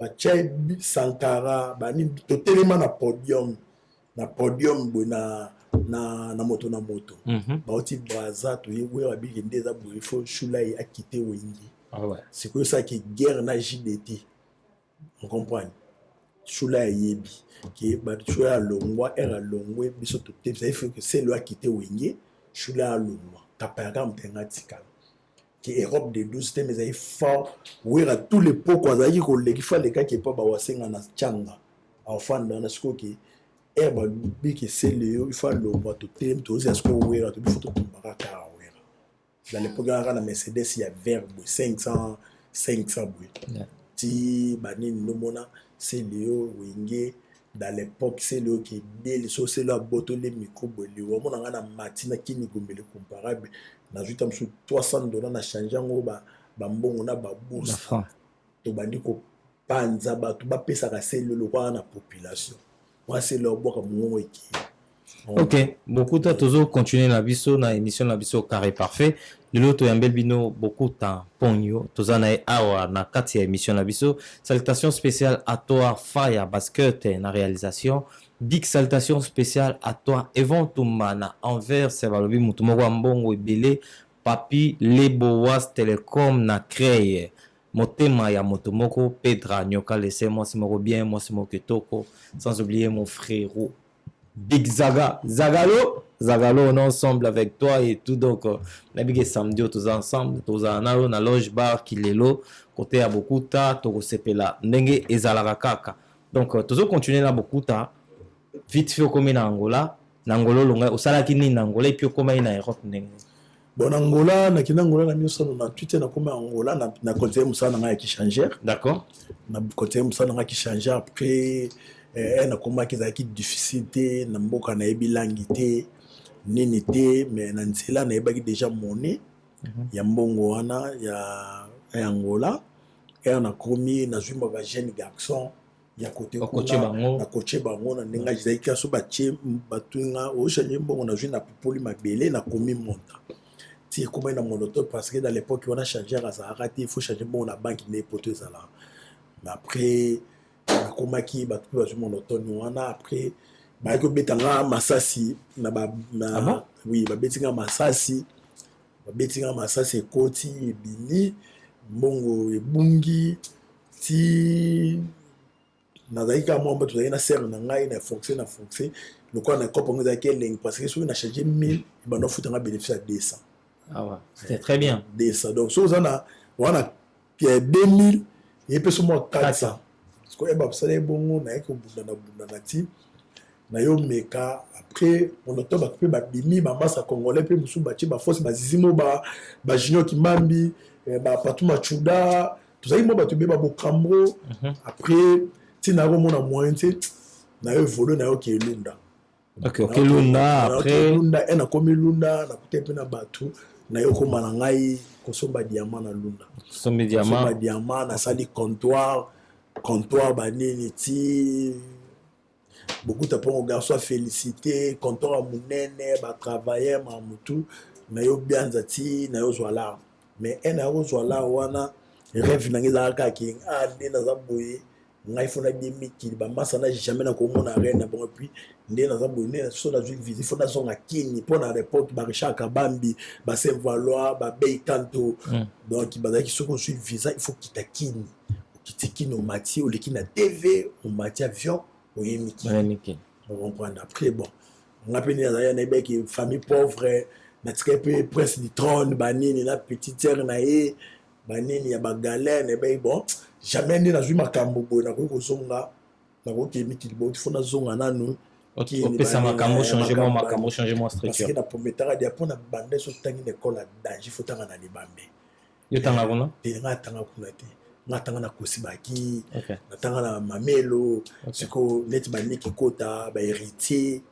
batia Sankara bani, totelema na podium, na podium boye na moto na moto. Bauti Braza, toyebi oyo babiki nde eza boye, fo Shula ye akite Wenge. Sikoyo osalaki guerre na JBT, ocomprendre? Shula ayebi ke Shula alongwa, ere alongwe biso totelisa, il faut que Celeo akite Wenge, Shula alongwa, kapaya kaka moto yanga atikala. Ke Europe de 12 te, mais ezalaki fort. Wera tous les poko azalaki koleki, fo alekaki epa bawasenga na Tianga, afanda wana. Sikoyo ke ere babiki esele yo, ifo alongwa, totelemi, tozela sikoyo Wera, tobi fo totumbaka kaka Wera. Dans l'époque kaka na Mercedes ya vert boye, 500 500 boye. Ti banini ndomona Celeo Wenge dans l'époque, Celeo kebeli so Celeo abotoli micro boye, liwa omona nga na mati na kini gombele comparable, nazwi ta mosusu 300 $ na change yango bambongo na babourse, tobandi kopanza bato bapesaka Celeo lokola na population wana, Celeo abwaka mongongo ekei. Ok, Bokuta, tozo continuer na biso na émission na biso Carré Parfait. Lelo toyambeli bino Bokuta Ponyo, toza na ye awa na kati ya émission na biso. Salutation spéciale à toi Faya Basket na réalisation. Big salutation spéciale à toi Evon Tumba na Anvers, balobi mutu moko ya mbongo ebele, Papi Lebowas Telecom na Creye. Motema ya moto moko Pedra Nyoka lese mwasi moko bien, mwasi moko kitoko, sans oublier mon frérot Big Zaga, Zagalo, Zagalo, on est ensemble avec toi et tout. Donc, nabi que samedi, tous ensemble, tous en na loge bar Kilelo, côté à Bokuta, tokosepela, ndenge ezalaka kaka. Donc, toujours continuer na Bokuta, vite fait comme na Angola, na Angola, longa, osalaki nini na Angola, et puis comme na Europe ndenge. Bon, na Angola, nakende Angola na 1998, nakómi Angola, na continué mosala na ngai ya kichangeur. Na continué mosala na ngai ya kichangeur. Après nakomaki, ezalaki difficile te na mboka, nayebi langi te, nini te, mais na nzela nayebaki déjà monnaie ya mbongo wana ya Angola. Ere nakomi, nazwi mwa bajeune garçon ya kote. Okotie bango. Nakotie bango na ndenge ezalaki so, batie batunga ochange mbongo, nazwi na pupoli mabele, nakomi monta ti ekomai na monotone, parce que dans l'époque wana changeur azalaka te, il faut changer mbongo na banque nde poto ezalaka. Mais après nakomaki, bato mpe bazwi monotone wana. Après bayaki kobeta nga masasi na ba na Ah bon? Oui, babeti nga masasi, babeti nga masasi, ekoti, ebimi, mbongo ebungi. Ti nazalaki kaka mwa mbato, tozalaki na sere na ngai na fonction, na fonction lokola na kope yango ezalaki elengi, parce que soki na change 1000, ebanda ofutanga bénéfice ya 200. Ah ouais, c'était très bien. 200. Donc soki oza na wana 2000, eyepesa mwa 400. Sikoyo basala ebongo, nayaki kobunda na bunda na ti nayomeka. Après monoto, bato mpe babimi, bamasa congolais mpe mosusu batie baforce, bazizi mo bajunior Kimambi, bapatu Machuda, tozalaki mwa bato ebele, babokambro. Après ntina nakomona moyen te, nayo évolue, nayoki Elunda. Ok, Lunda, après. Lunda e, nakomi Lunda, nakutai mpe na bato, nayokoma na ngai kosomba diamant na Lunda. Sombi kosomba diamant. Diamant, nasali comptoir, comptoir banini ti Bokuta mpongo, garçon afélicité, comptoir ya monene, batravailleur ma motu, nayobianza ti nayozwa lar. Mais e nayokozwa lar wana, rêve na ngai ezalaka kaka ke ah, nde naza boye, ngai fo nabie mikili, bamasa na jamais nakomona reine na bango. Puis nde naza boye, nde so nazwi visite, fo nazonga Kini, mpo na l'époque baRichard Kabambi, basaint Valois, babei Kanto. Donc bazalaki, soki ozwi visa, il faut kita Kini, okiti Kini, omati, oleki na TV, omati avion, oye mikili. Ouais, Miki. Ocomprendre? Après bon, nga mpe nde nazali, nayebaki famille pauvre, natikaki mpe prince du trône banini na petite sœur na ye banini ya bagalère. Nayebaki bon, jamais nde nazwi makambo boye nakoki kozonga, nakoki mikili boye, fo nazonga nanu. Opesa makambo, changement, makambo, changement parce que structure. Na prometaka dia mpo na banda so otangi na ekole ya danger, fo tanga na Libambe. Yo tanga kuna? Te, nga atanga kuna te, nga atanga na Kosibaki. Natanga na Mamelo. Sikoyo neti baniki kota bahéritier,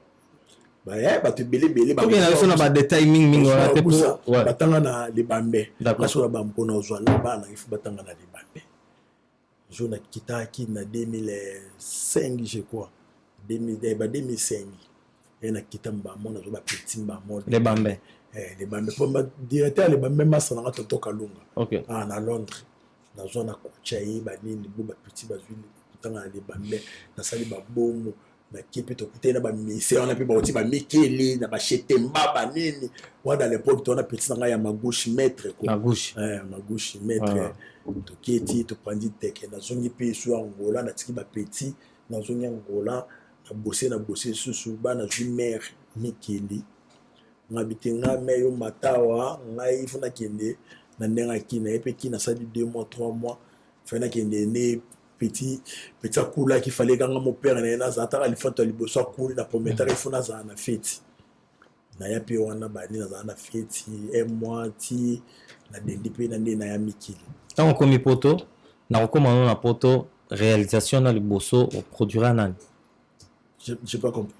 bato ebele ebele. Tokende na biso na badetail mingimingi wana te po ouais. Batanga na Libambe. Ngaso na bamokolo nazwa na bana, ifo batanga na Libambe. Jour nakitaki na 2005, je crois, 2000, ba 2005 e, nakita mbamo, nazwa bapeti mbamo. Lebambe. Libambe, mpo directeur ya Libambe masa nanga tonto Kalunga. Ah, na Londres nazwa na kocha ye banini bo bapeti bazwi kotanga na Libambe, nasali babomo, nake mpe tokutani na bamise wana mpe bauti bamikeli na bashetemba banini wana. Dans l'époque to wana peti na ngai ya Magouche maître ko. Na gauche. Magouche maître. Toketi, topandi teke, nazongi mpe esu Angola, natiki bapeti, nazongi Angola, nabose, nabose lisusu bana, nazwi mare mikili, ngabi te, ngai me yo matawa ngai fo nakende. Na ndenge aki na ye mpe ki nasali 2 mois, 3 mois, fai nakende ne petit petit akulaki, fallait kanga mo père na ye nazala taka lifanto ya liboso akuli na prometaka ifo nazala na feti naya mpe wana bani nazala na feti un mois ti nadendi mpe na nde naya mikili. Ntango okomi poto, nakokóma no na poto, réalisation na liboso oproduira nani? J'ai pas compris.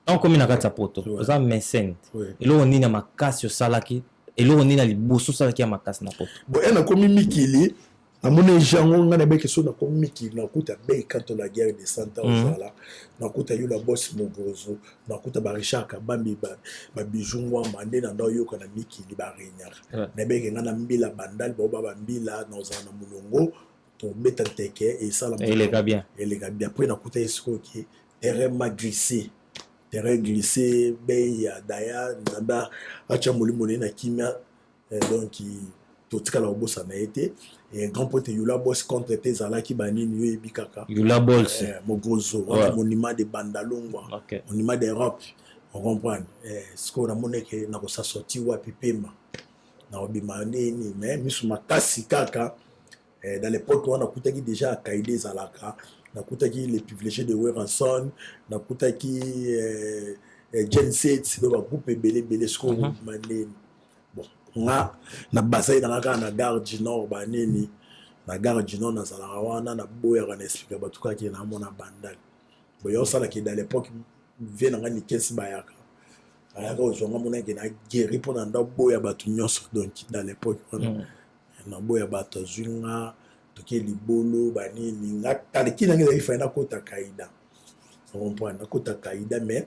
Ntango okomi na kati ya poto, oza mécène, eloko nini ya makasi osalaki? Eloko nini ya liboso osalaki ya makasi na poto? Bon, e nakomi mikili, namoni jango ngai nabeki so nakomi mikili, nakuta bei kanto la guerre de 100 ans, ozala nakuta Yula Bos Mogrozo, nakuta ba Richard Kabambi, babiju ngwamba nde na nda oyoka na mikili baregnaka. Nabeki ngai na mbila Bandali bao ba bambila nazala na molongo tobeta nteke esala. Eleka bien. Eleka bien. Après nakuta ye sikoyo ke terrain ma glissé, terrain glissé bei ya daya, Nzambe atya molimo na ye na kimia. Donc totikala kobosana ye te. Grand pote Yula Bos contre te ezalaki banini yo yebi kaka. Yula Bols. Mogrozo wana, monument de Bandalungwa, monument d'Europe, on comprendre. Sikoyo namoni eke nakosa sorti wapi, pema nakobima nini, mais miso makasi kaka. Dans l'époque wana nakutaki déjà Akaide ezalaka, nakutaki les privilégiés de Werrason, nakutaki Gen 7, donc bagroupe ebele ebele. Sikoyo kobima nini? Bon, nga na basali nanga kaka na Gare du Nord, banini na Gare du Nord nazalaka wana, naboyaka na explika bato kaka ke namona Bandal boye osalaki. Dans l'époque vie na nga Nikesi bayaka ayaka kozwanga, monaki na guéri mpo na nda boya bato nyonso. Donc dans l'époque wana naboya bato, azwi nga toke libolo banini. Nga kaleki nanga ezalaki fai nakota kaida, comprendre, nakota kaida, mais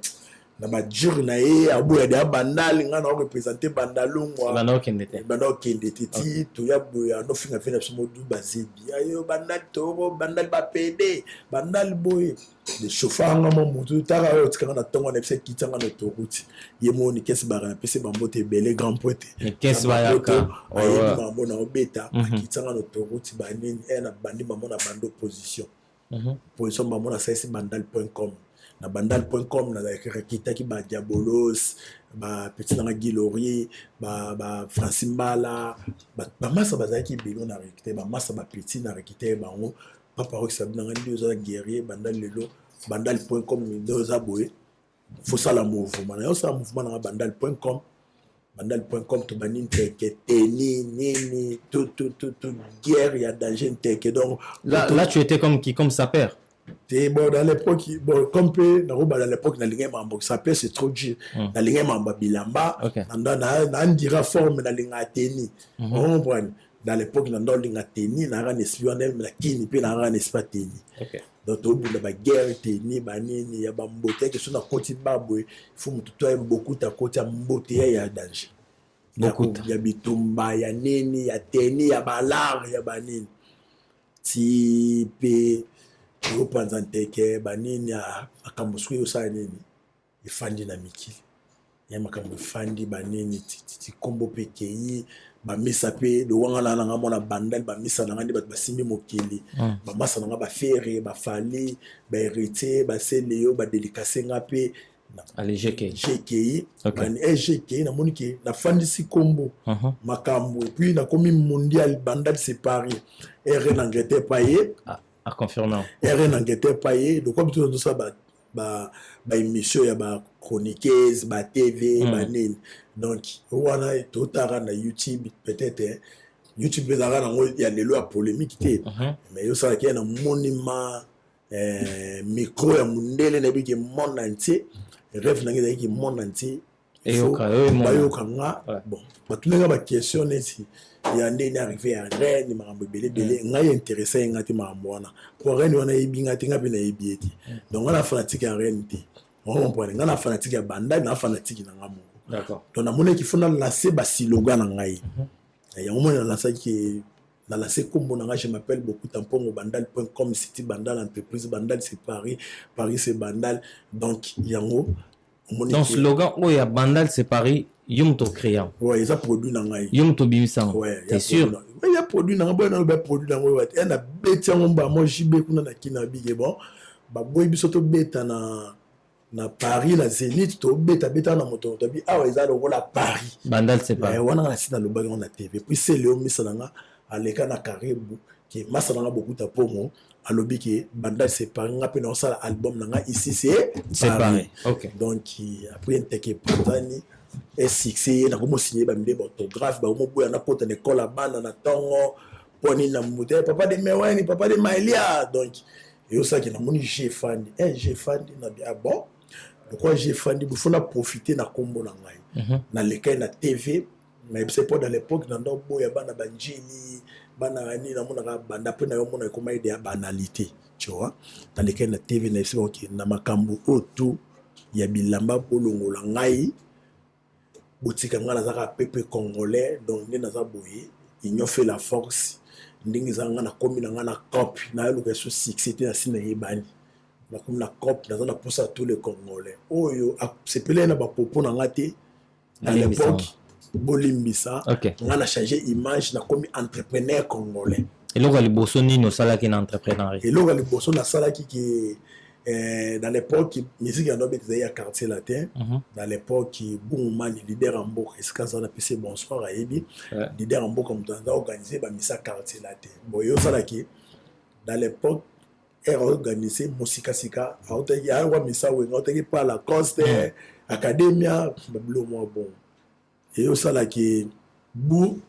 na badure na ye aboya de abandali nga na représente Bandalungwa. Banda okende te. Banda okende te ti toya boye anofinga mpe na biso modu bazebi ayo Bandali toro Bandali bapede Bandali boye de chauffeur nga mo motu taka oyo otikanga na ntongo na biso ekitianga na autoroute ye mo Nikesi baka napesi bambote ebele, grand pote. Nikesi bayaka. Ayebi mambo na obeta, akitianga na autoroute banini e na bandi mambo na bandi opposition position bango nasalisi bandal.com. Na bandal.com nazalaki badiabolos, bapeti nanga Guy Laurier, ba Francis Mbala, bamasa bazalaki ebele na recruter bamasa, bapeti na recruter bango. Papa okisa nanga nde oza guerrier Bandal lelo, bandal.com nde oza boye, fosala mouvement na yo, osala mouvement nanga bandal.com. Bandal.com tobandi nteke teni nini tout tout tout tout guerre ya danger nteke donc. Là, là tu étais comme qui? Comme sapeur? Te, bon, dans l'époque, bon, comme mpe nakoba dans l'époque nalingai mambo sapeur, c'est trop dur. Nalingai mambo ya bilamba. Nandira forme nalingaka teni, comprendre. Dans l'époque nanda olinga teni nayaka na esprit wana na kini mpe nayaka na esprit ya teni. Donc tobunda baguerre teni banini ya bambote yake so nakoti baboye fo motu to ayeba Bokuta akoti ya mbote ya danger ya bitumba ya nini ya teni ya balare ya banini ti mpe toyopanza nteke banini makambo soki osala nini efandi na mikili ya makambo efandi banini ti nkombo mpe ekei bamisa mpe lowanga na nanga mwana Bandali bamisa na nga nde bato basimbi mokili, bamasa na nga bafere bafali bahéritier baseleo badédicace nga mpe. Gki. Gki namoni ke nafandisi nkombo makambo et puis nakomi mondial. Bandal c'est Paris, rn Angleterre pa ye. Rn Angleterre pa ye lokwa biso tozosala baémission ya bachroniqueuse batv banini. Donc wana totaka na YouTube, peut-être YouTube ezalaka nango ya lelo ya polémique te, mais yosalaki ye na monima micro ya mondele nayebi ke monde entier, rêve nange ezalaki monde entier bayoka nga. Bon, batunaka baquestion neti ya ndeni arrivé ya reine, makambo ebele ebele. Ngai intéressé ye nga te makambo wana po reine wana yebi nga te, nga mpe nayebi ye te. Donc nga na fanatique ya reine te, ocomprendre. Nga na fanatique ya Bandali, na fanatique na nga moko. Donc namonaki fo nalance baslogan na ngai yango moni nalasaki nalance kombo na ngai: je m'appelle Bokuta Mpongo, bandal.com city, Bandal entreprise, Bandal c'est Paris, Paris c'est Bandal. Donc yango. Donc slogan oyo ya Bandal c'est Paris, yo moto ocréa? Ouais, eza produit na ngai. Yo moto obimisa yango? T'es sûr? Ya produit na ngai boye naloba produit na ngai e nabeti yango mbamo jibe kuna na kina bige. Bon, baboyi biso tobeta na Na Paris, na Zénith, tobetabeta na moto moto abi awa eza lokola Paris. Bandal c'est pas. Wana nga nasi nalobaki yango na TV. Puis Celeo misa na nga aleka na Karibu ke masa na nga Bokuta Pongo alobi ke Bandal c'est Paris, nga mpe naosala album na nga ici c'est C'est Paris. Ok. Donc après nteke epanzani e succès ye, nakomosinye bamide baorthographe, bakomoboya nakota na ekole ya bana na ntongo mpo nini na motu papa de Meweni, papa de Maelia. Donc eyosalaki namoni g fandi un g fandi na bi ah bon, lokola g fandi bofo na profite na nkombo na ngai, nalekai na TV nayebisa mpo dans l'époque na ndo boya bana banjili bana nini namonaka banda mpe na yo mona ekoma ede ya banalité, tu vois. Nalekai na TV, nayebisa oke na makambo oyo tu ya bilamba, bolongola ngai, botika ngai, naza kaka peuple congolais. Donc nde naza boye, union fait la force. Ndenge eza, ngai nakomi na ngai na camp, nayeluka eso succès te, nasi nayebani, nakomi na camp, naza na mposa ya tous les Congolais oyo asepelai na bapopo na ngai te à l'époque, bolimbisa. Ngai na change image, nakomi entrepreneur congolais. Eloko ya liboso nini osalaki na entrepreneuriat? Eloko ya liboso nasalaki ke dans l'époque musique ya ndobe ezali ya Quartier Latin. Dans l'époque Bungumani, leader ya mboka, esika aza napesi bonsoir, ayebi leader ya mboka, moto aza organise bamisa Quartier Latin. Bon, ye osalaki dans l'époque ere organise mosikasika, autaki ayokwa misa Wenga, autaki pa Lacoste, Academia, babilo mwa bon. Ye osalaki bu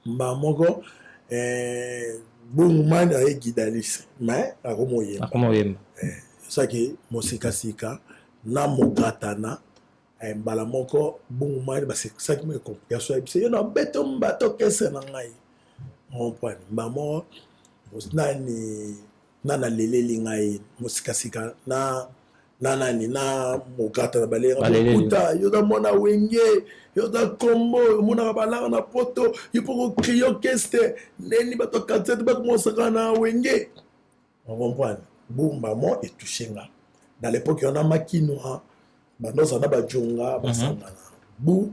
mba moko Bungumani aye guitariste, mais akomoyemba. Akomoyemba. Osalaki mosikasika na mokatana mbala moko Bungumani basekisaki mo complication ya biso, yo na beto mbato kese na ngai comprendre mbala moko nani na naleleli ngai mosikasika na nani na mokata na balenga, yo za mwana Wenge, yo za kombo omonaka balaka na poto, yo mpo kokrie orchestre ndeni bato quartier te bakomosaka na Wenge, on comprendre. Bumba mo etouche nga dans l'époque wana makinwa bandoza na bajonga basangana bu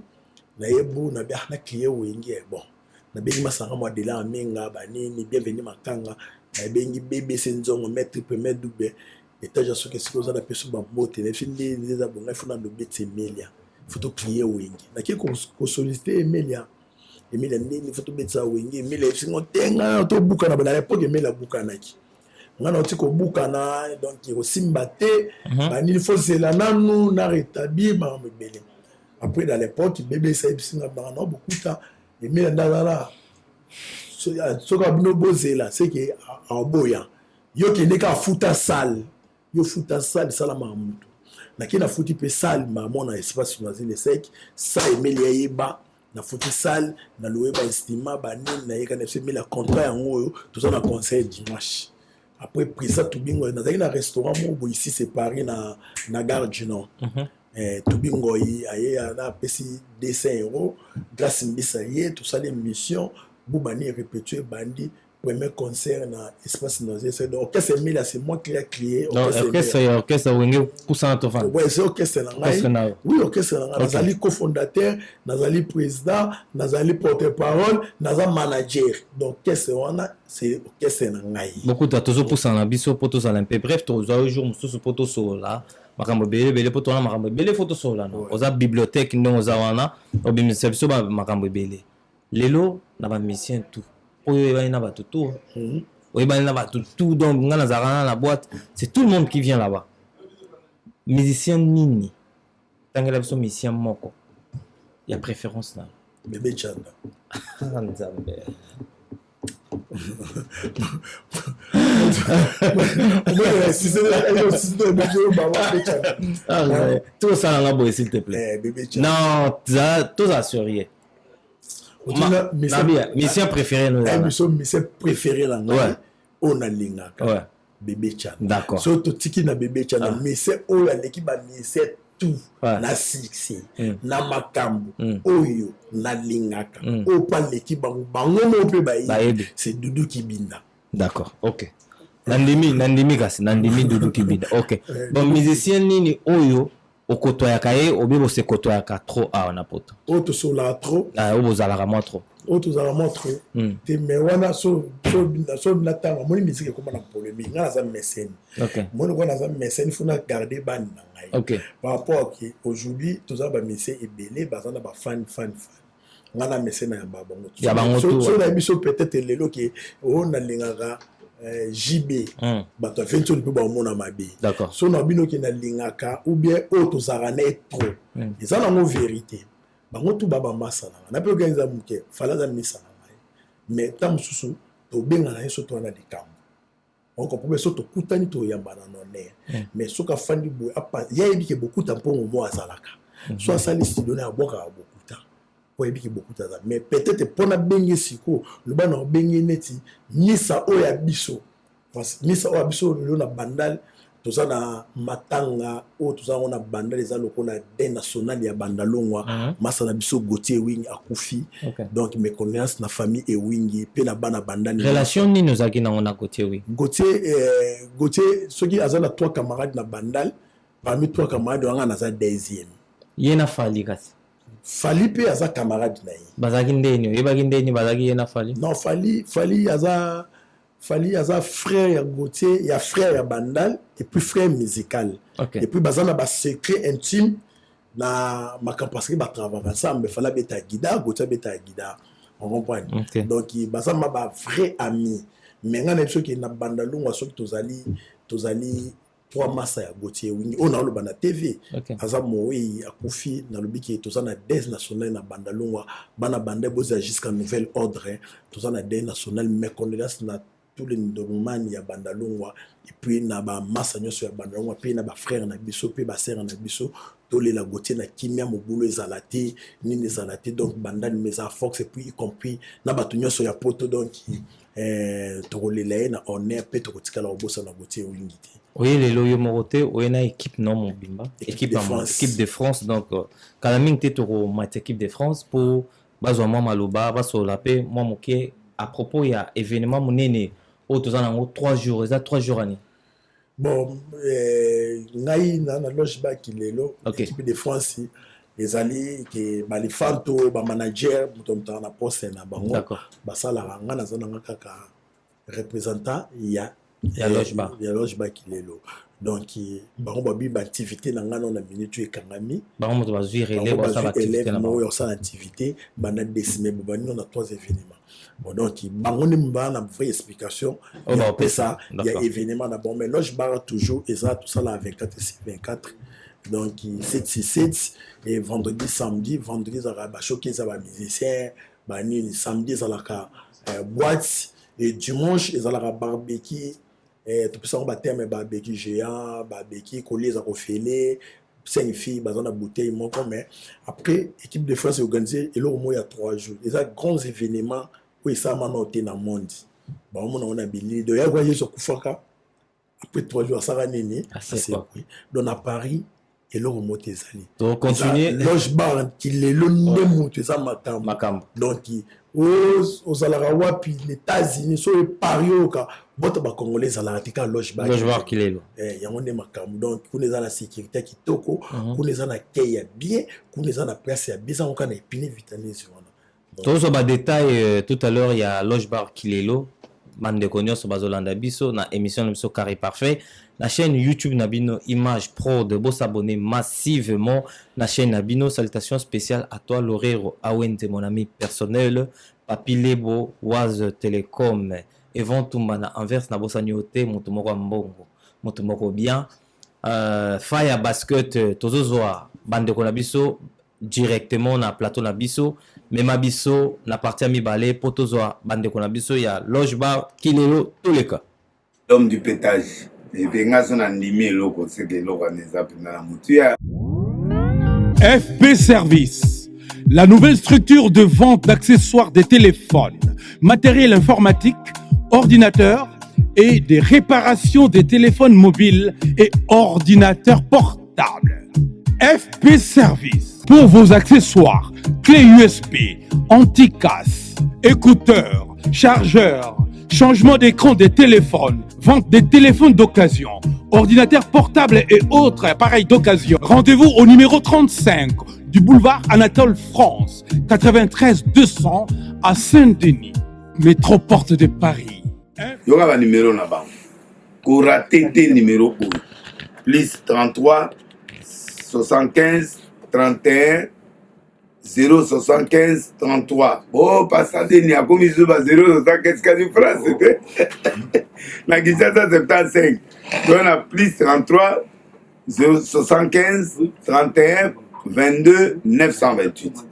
naye bu na bi na crie Wenge. Bon, nabengi masanga mwa dela amenga banini bienvenu makanga, nabengi BBC Nzongo, maître premier double étage ya soki esika oza na peso bambote na biso nde eza bonga ifo nando beti Emelia, faut tocrie Wenge. Nake kosollicite Emelia, Emelia ndeni faut tobetisa Wenge. Emelia ebisingo te, ngai tobukana. Na l'époque Emelia abukanaki, ngai nauti kobukana, donc ekosimba te banini, faut zela nanu na rétablir makambo ebele. Après dans l'époque BBC ayebisinga banga na bokuta Emelia nde azala soki abino bozela seke aoboya yo kende ka afuta salle, yo futa salle esalamaka motu. Nake nafuti mpe salle mamo na espace Noisy Sec sa Emeli ayeba nafuti salle, naloye bainstrument banini, nayeka na biso Emeli contrat yango oyo toza na conseil dimanche. Après président Tubingo, nazalaki na restaurant moko boye ici c'est Paris na Gare du Nord. Tubingo aye na apesi 200 €, Grâce Mbisa ye tosali émission bubani répétition ebandi, premier concert na espace Noisy. Donc orchestre Emilia, c'est moi qui a créé. Orchestre Wenge Pusana Tofan. Ouais, c'est orchestre na ngai, oui, orchestre na ngai. Nazali cofondateur, nazali président, nazali porte-parole, naza manager. Donc orchestre wana c'est orchestre na ngai. Bokuta tozopusana na biso mpo tozala mpe bref, tozwa jour mosusu mpo tosolola makambo ebele ebele, mpo tona makambo ebele fo tosolola na oza bibliothèque ndenge oza wana obimisa biso makambo ebele. Lelo na bamusicien tout oyo oyebani na bato tout, oyebani na bato tout, donc nga nazalaka na na boîte, c'est tout le monde qui vient là-bas. Musicien nini, tangela biso musicien moko ya préférence na. Bébé Chanda. Nzambe. Tosalanga boye, s'il te plaît, non, tozala sérieux. Musicien préféré? Biso musicien préféré na ngai oyo nalingaka, Bébé Chanda. D'accord. So totiki na Bébé Chanda, musicien oyo aleki bamusicien tout na succès na makambo oyo nalingaka, oyo mpo aleki bango, bango moko mpe bayebi, c'est Dudu Kibinda. D'accord, ok, nandimi, nandimi, kasi nandimi Dudu Kibinda, ok. Bon, musicien nini oyo Okotoyaka ye obe bosekotoyaka trop awa na poto? Oyo tosololaka trop. Ah, oyo bozalaka mwa trop. Oyo tozalaka mwa trop te, mais wana so na ntango amoni musique ekóma na polémique, ngai naza mécène. Moni kwa naza mécène, faut na garder bani na ngai par rapport ke aujourd'hui toza bamusicien ebele, baza na bafan fan fan. Ngai na mécène na yamba bango. Ya bango. So na biso peut-être lelo ke oyo nalingaka JB, bato ya venti mpe baomona mabe. So na bino ke nalingaka ou bien oyo tozalaka na ye trop, eza nango vérité. Bango tu babamasa na ngai na mpe oke eza moke Fally aza misa na ngai, mais ntan mosusu tobengana ye so towana likambo okomprendre. So tokutani, toyambana na honneur, mais soki afandi boye, ye ayebi ke Bokuta mpongo mo azalaka, so asali studio na abwakaka Bokuta po ayebi ke Bokuta aza. Mais peut-être mpo nabenge sikoyo, loba na obenge neti misa oyo ya biso, misa oyo ya biso lelo na Bandal, toza na matanga oyo toza yango na Bandal, eza lokola deuil national ya Bandalongwa. Masa na biso Gautier Ewingi akufi. Donc mes condoléances na famille Ewingi mpe na bana Bandal. Relation nini ozalaki nango na Gautier Ewingi? Gautier, soki aza na trois camarades na Bandal, parmi trois camarades wanga naza deuxième. Ye na Fally kasi? Fally mpe aza camarade na ye. Bazalaki ndeni? Oyebaki ndeni bazalaki ye na Fally? Non, Fally aza frère ya Gautier, ya frère ya Bandal et puis frère musical. Et puis baza na basecret intime na makambo parce que batravaka ensemble. Fally abeta guitare, Gautier abeta guitare, on comprend. Donc baza ma ba vrai ami. Mais ngai na biso soki na Bandalungwa, soki tozali trois masa ya Gautier Wingi oyo naoloba na TV. Aza mowei, akufi. Nalobi ke toza na deuil national na Bandalungwa. Bana Banda, bozala jusqu'à nouvel ordre, toza na deuil national. Mes condoléances na tous les ndomani ya Bandalungwa et puis na bamasa nyonso ya Bandalungwa, mpe na bafrère na biso mpe basere na biso. Tolela Gautier na kimia, mobulu ezala te, nini ezala te. Donc Bandani eza force et puis y compris na bato nyonso ya poto. Donc tokolela ye na honneur mpe tokotikala kobosana Gautier Wingi te. Oye lelo yo moko te, oye na équipe no mobimba. Équipe de France. Équipe de France. Donc kala mingi te tokomata équipe de France mpo bazwa mwa maloba, basolola mpe mwa moke à propos ya événement monene oyo toza nango 3 jours. Eza 3 jours ani? Bon, ngai na loge baki lelo. Équipe de France ezali ke balifanto, bamanager, moto motaka na poste na bango basalaka. Ngai naza nanga kaka représentant ya Ya loge bar. Ya loge baki lelo. Donc bango babi baactivité na ngai nano na minute oyo ekangami. Bango moto bazwi relais, basala activité na bango oyo osala activité banda décime, bobandi na trois événements. Bon, donc bango nde baa na vraie explication ya kopesa ya événement na bango. Mais loge bar toujours eza, tosala 24 sur 24, donc 7 sur 7 et vendredi, samedi. Vendredi ezalaka bashoki, eza bamusicien banini. Samedi ezalaka boîte et dimanche ezalaka barbecue. Topesa yango baterme barbecue géant, barbecue kolia eza kofele, cinq filles baza na bouteille moko. Mais après, équipe de France organisé eloko moko ya 3 jours, eza grands événements oyo esalama nao te na monde. Baomona ngo na bilili. Donc yakoya Yesu akufaka, après 3 jours asaka nini? Asekwi. Donc na Paris eloko moko te ezali. Loge bar Kilelo nde moto eza makambo. Donc ozalaka wapi na États-Unis, so Paris, oyoka bota bacongolais ezalaka te, kaka loge bar Kilelo. Yango nde makambo. Donc kuna eza na sécurité ya kitoko, kuna eza na kei ya bien, kuna eza na place ya bien, ezango kaka na epine vitanese wana. Tozwa badétail tout à l'heure ya loge bar Kilelo. Bandeko nyonso bazolanda biso na émission na biso Carré Parfait na chaîne YouTube na bino Image Prod, bosabonner massivement na chaîne na bino. Salutations spéciales à toi, Lorero Awenze, mon ami personnel, Papi Lebo Waz Telecom, Evan Tumba na Anvers. Na bosani yo te, moto moko ya mbongo, moto moko bien. Fire Basket, tozozwa bandeko na biso directement na plateau na biso. Mema biso na partie ya mibale mpo tozwa bandeko na biso ya loge bar Kilelo. Toleka. L'homme du pétage epe nga so na ndimi eloko seke eloko wana eza mpenza na motu ya FP Service, la nouvelle structure de vente d'accessoires des téléphones, matériel informatique, ordinateurs et des réparations des téléphones mobiles et ordinateurs portables. FP Service, pour vos accessoires, clés USB, anti-casse, écouteurs, chargeurs, Changement d'écran des téléphones, vente des téléphones d'occasion, ordinateurs portables et autres appareils d'occasion. Rendez-vous au numéro 35 du boulevard Anatole France, 93 200 à Saint-Denis, métro porte de Paris. Yoka banimero na bango, korater te. Numéro oyo: plus 33 75 31 075 33. Oh, pasa Deni akomi so ba 075, kasi France te, na Kinshasa 75. To na plus 33 075 31 22 928.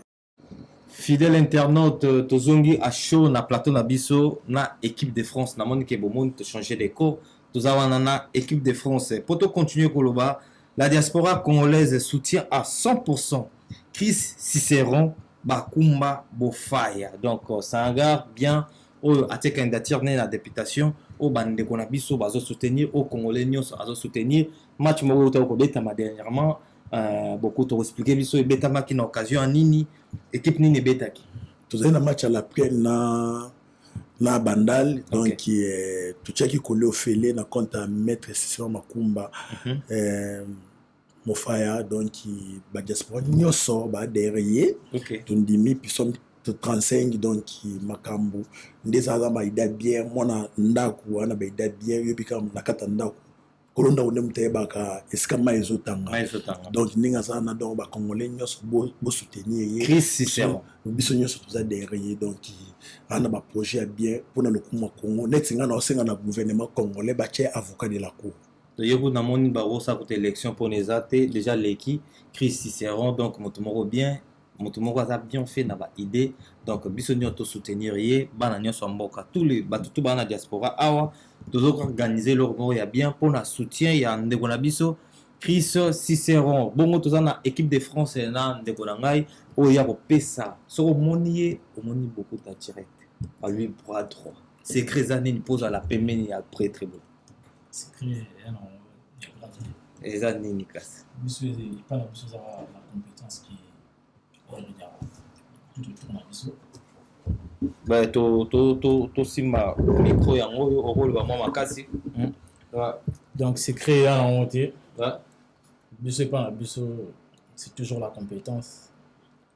Fidèle internaute, tozongi à chaud na plateau na biso na équipe de France. Namoni ke bomoni tochanger décor, toza wana na équipe de France po tocontinue koloba. La diaspora congolaise soutient à 100% Chris Cicéron Bakumba Bofaya. Donc c'est un gars bien oyo atie candidature ne na députation, oyo bandeko na biso bazosoutenir, oyo Congolais nyonso azosoutenir. Match moko oyo kobetama dernièrement, beaucoup tokoexpliquer biso ebetamaki na occasion ya nini, équipe nini ebetaki. Tozali na match ya la plaine na Bandal. Donc totiaki kole ofele na compte ya maître Cicéron Makumba Mofaya. Donc badiaspora nyonso baadhérer ye. Tondimi biso 35. Donc makambo nde ezalaka baida bien, mwana ndako wana baida bien. Oyebi kaka na kati ya ndako, kolo ndako nde moto ayebaka esika mai ezotanga. Mai ezotanga. Donc ndenge aza na, donc bacongolais nyonso bosoutenir ye. Chris Cicéron. Biso nyonso toza derrière ye. Donc aza na baprojet ya bien mpona lokumu ya Congo. Neti ngai na osenga na gouvernement congolais batia avocat de la cour. Toyebi, namoni bakosala kuta élection mpona eza te déjà leki Chris Cicéron. Donc moto moko bien, moto moko aza bien fait na baidée. Donc biso nyonso tosoutenir ye, bana nyonso ya mboka, tous les bato tu baa na diaspora awa, tozoorganiser eloko moko ya bien mpona soutien ya ndeko na biso Chris Cicéron. Bongo toza na équipe de France na ndeko na ngai oyo ya kopesa. Soki omoni ye, omoni beaucoup ta direct balui bras droit. Secret eza nini mpo ozala pembeni ya prêtre bo? Secret ya nango ya Eza nini kasi? Biso epai na biso ezaka la compétence qui régnera tout autour na biso. Ba to to to tosimba micro yango oyo, okoloba mwa makasi. Donc secret ya nango te, biso epai na biso c'est toujours la compétence.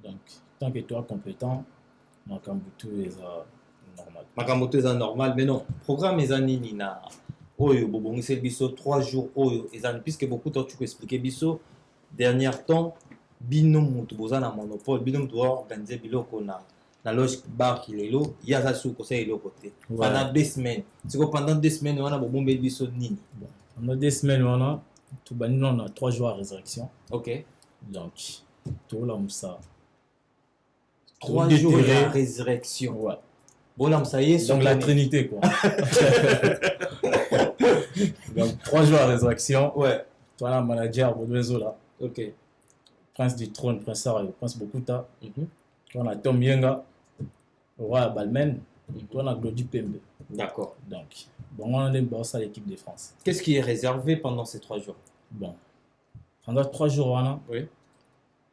Donc tant que toi compétent, makambo tout eza normal. Makambo to eza normal. Mais non, programme eza nini na oyo bobongiseli biso 3 jours oyo? Eza nini? Puisque beaucoup totu koexpliquer biso dernier temps, bino moto boza na monopole, bino moto boorganiser biloko na loge bar lelo, ye aza suku kosala eloko te pendant 2 semaines. Siko pendant 2 semaines wana bobombeli biso nini? Bon, pendant 2 semaines wana, tobandi nano na 3 jours ya résurrection. Donc tolamusa. 3 jours ya résurrection. Ouais. Bolamusa Yesu. Donc la Trinité quoi. Donc 3 jours ya résurrection. Toi na manager Baudouin Zola, prince du trône, prince Ario, prince Bokuta. Toi na Tom Yenga, roi ya Balmain. Toi na Glody Pembe. Donc bon, wana nde baosala équipe de France. Qu'est-ce qui est réservé pendant ces 3 jours? Bon, pendant 3 jours wana,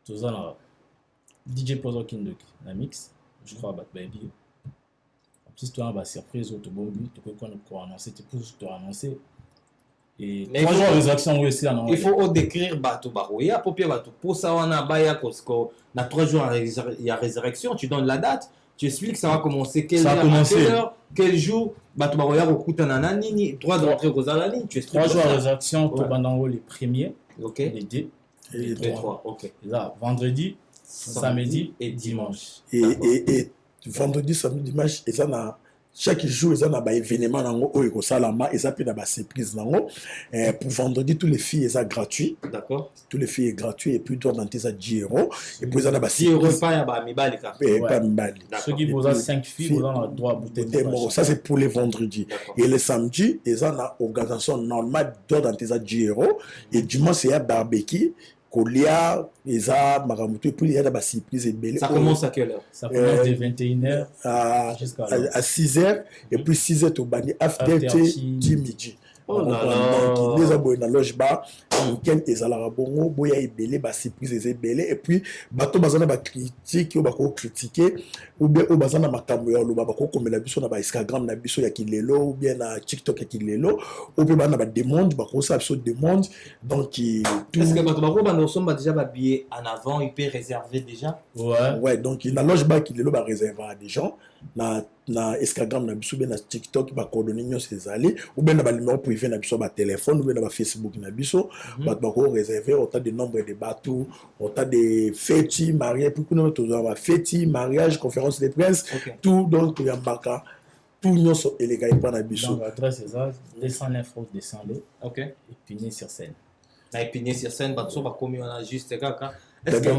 toza na DJ Pozo Kindoki na mix, je crois bato bayebi. En plus toza na basurprise oyo tobombi, tokoki koannoncer te pour toannoncer. Et Mais 3 jours ya résurrection oyo esila nango. Il faut odécrire bato bakoya po mpe bato posa wana baya na 3 jours ya résurrection. Tu donnes la date, tu expliques ça va commencer quelle Ça va heure, à commencer. quelle heure, quel jour, bato bakoya kokutana na nini, droit d'entrée kozala nini, tu expliques 3 jours ça. ya résurrection, tobanda yango les premiers, les deux Et les Les trois. trois, ok. Eza vendredi, samedi et dimanche. Et vendredi, samedi, dimanche, eza na chaque jour eza na baévénement nango oyo ekosalama, eza mpe na basurprise nango. Pour vendredi, tous les filles eza gratuit. Tous les filles est gratuit et puis droit d'entrée eza 10 euros et puis eza na 10 euros basurprise. Epai ya bamibali kaka? Epai ya mibali. Soki boza 5 filles, boza na droit bouteille. Bouteille moko. Ça, c'est pour les vendredis. Et le samedi, eza na organisation normale, droit d'entrée eza 10 euros. Et dimanche eya barbecue, kolia, eza makambo to. Et puis eya na basurprise ebele. Ça commence à quelle heure? Ça commence de 21h à, jusqu'à à 6 heures et puis 6 heures tobandi after After ti midi. Oh là là. Donc nde eza boye na loge bar, weekend ezalaka bongo, boya ebele, basurprise eza ebele. Et puis bato baza na bacritique oyo bakocritiquer ou bien oyo baza na makambo ya koloba, bakokomela biso na bainstagram na biso ya Kilelo ou bien na TikTok ya Kilelo, oyo mpe baa na bademande, bakosala biso demande. Donc tout. Est-ce que bato bakobanda kosomba déjà babillet en avant, il peut réserver déjà? Ouais. Ouais, donc na loge bar Kilelo baréservaka des gens na Instagram na biso, bien na TikTok, bacoordonnées nyonso ezali, ou bien na banuméro privé na biso, batelefone, ou bien na bafacebook na biso. Bato bakoréserve autant de nombre de bato, autant de feti, mariage, puis kuna tozwa bafeti, mariage, conférence de presse, tout. Donc toyambaka tout, nyonso eleka epa na biso. Donc adresse eza 209 route de Saint-Leu, Épinay-sur-Seine. Na Épinay-sur-Seine. Bato so bakomi wana juste kaka, est ce que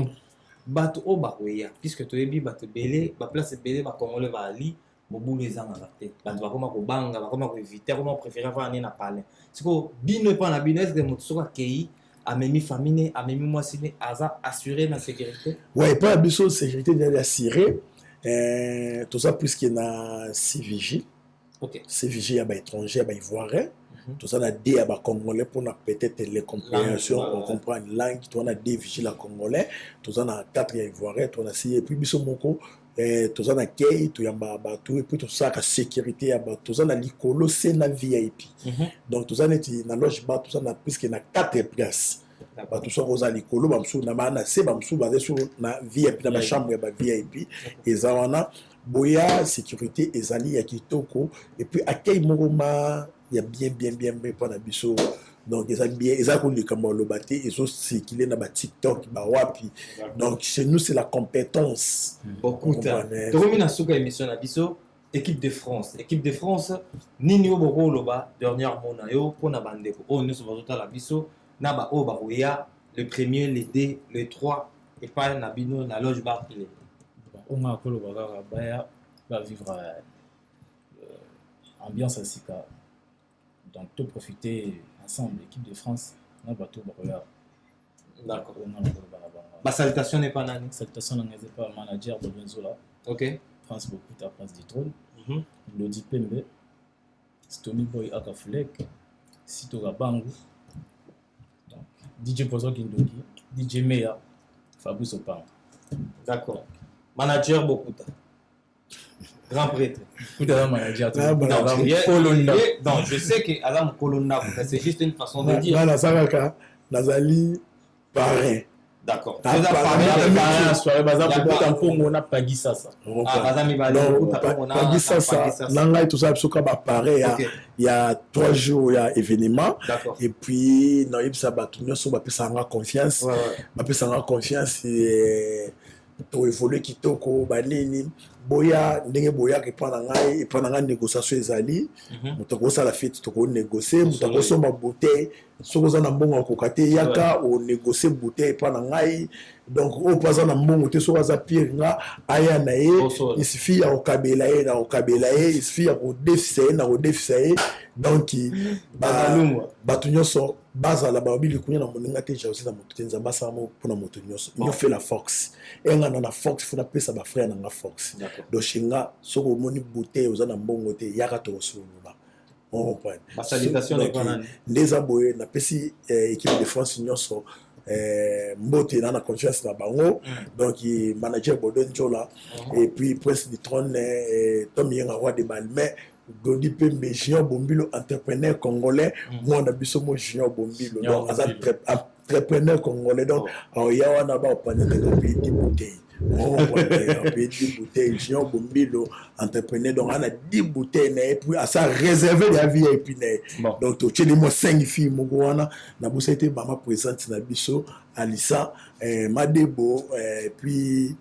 bato oyo bakoya, puisque toyebi bato ebele, baplace ebele, bacongolais baali mobulu ezangaka te, bato bakoma kobanga, bakoma koéviter, akoma préférer avanda nde na palin. Sikoyo bino, epa na bino, est ce que moto soki akei, amemi famille ne, amemi mwasi ne, aza assuré na sécurité? Ouais, epai ya biso sécurité ezali assuré. Toza puisque na cvg, CVG ya baétranger, ya baivoirien. Toza na D ya bacongolais mpona peut-être les compréhension, Langue, on comprend une langue. Toza na D vigile ya congolais, toza na 4 ya ivoirien, toza na si. Et puis biso moko toza na kei, toyambaka bato et puis tosalaka sécurité ya bato. Toza na likolo se na VIP. Donc toza neti na loge bar, toza na puisque na 4 places. Bato soki oza likolo, bamosusu na baa na se, bamosusu baza so na VIP, na bachambre ya ba VIP eza wana. Boya, sécurité ezali ya kitoko et puis accueil moko ma ya bien, bien, bien, bien mpo na biso. Donc eza bien, eza kolikambo aloba te, ezocircule na batiktok, bawapi. Donc chez nous, c'est la compétence. Bokuta. Comprendre. Tokomi na suka émission na biso. Équipe de France, équipe de France, nini oyo bokoloba, dernière mot na yo mpona bandeko oyo nyonso bazotala biso na baoyo bakoya le premier, le 2, le 3 epai na bino na loge bar Kilelo? Bon, oyo nga koloba kaka, baya bavivre ambiance ya sika. Donc to profiter ensemble, équipe de France na bato bakoya. D'accord. Oyo nga na koloba na bango. Basalutation nepa nani? Salutation na ngai eza pa manager Baudouin Zola, Prince Bokuta, Prince du Trône, Lodi Pembe, Stomy Boy Akafulek, Sito Kabangu, donc DJ Pozo Kindoki, DJ Meya, Fabrice Opanga. D'accord. Manager Bokuta, grand prêtre. Kuta aza manager te. Ah, Non, Aza mokolo ndako. Non, je sais que aza mokolo ndako, mais c'est juste une façon de dire. Nga naza kaka, nazali parrain. D'accord. Ah, Toza parrain. parrain. Parrain ya soirée baza Ya Bokuta Mpongo na Pagi Sasa. Ah, baza mibale. Donc, Bokuta Mpongo Pagi na Sasa Pagi Sasa. na ngai tozala biso kaka baparrain ya, ya 3 jours ya événement. Et puis nayebisa bato nyonso bapesaka nga confiance, bapesaka nga confiance, toévolue kitoko. Banini boya ndenge boyaka epa na ngai, epa na ngai négociation ezali. Moto akosala feti, tokonégocie. Moto akosomba bouteille, soki oza na mbongo akoka te, yaka onégocie bouteille epa na ngai. Donc oyo mpo aza na mbongo te, soki aza pire nga aya na ye. Bosolo. Il suffit ya kokabela ye na kokabela ye, il suffit ya kodefisa ye na kodefisa ye. Donc Bazalungwa. bato nyonso bazala balobi likunya na moninga te, jalousie na moto te. Nzambe asala moko mpona moto nyonso. Yo fait la force, enga na force, fo napesa bafrère na nga force. Donc chez nga, soki omoni bouteille, oza na mbongo te, yaka tokosolola, ocomprendre. Basalutation Donc, nepa nani? Nde eza boye, napesi équipe de France nyonso mbote na confiance na bango. Donc manager Baudouin Njola et puis Prince du Trône, Tom Yenga, roi de Balmain, Glodi Pembe, Junior Bombilo, entrepreneur congolais, mwana biso mo Junior Bombilo. Junior Donc aza Bombilo. Entrepreneur congolais. Donc aoya wana baopanya ndenge opeye 10 bouteilles, opeye 10 bouteilles. Junior Bombilo, entrepreneur, donc ana 10 bouteilles na ye, puis asa réservé ya VIP na ye. Donc totieli mwa 5 filles moko wana. Nabosaki te mama présente na biso, Alisa Madebo, puis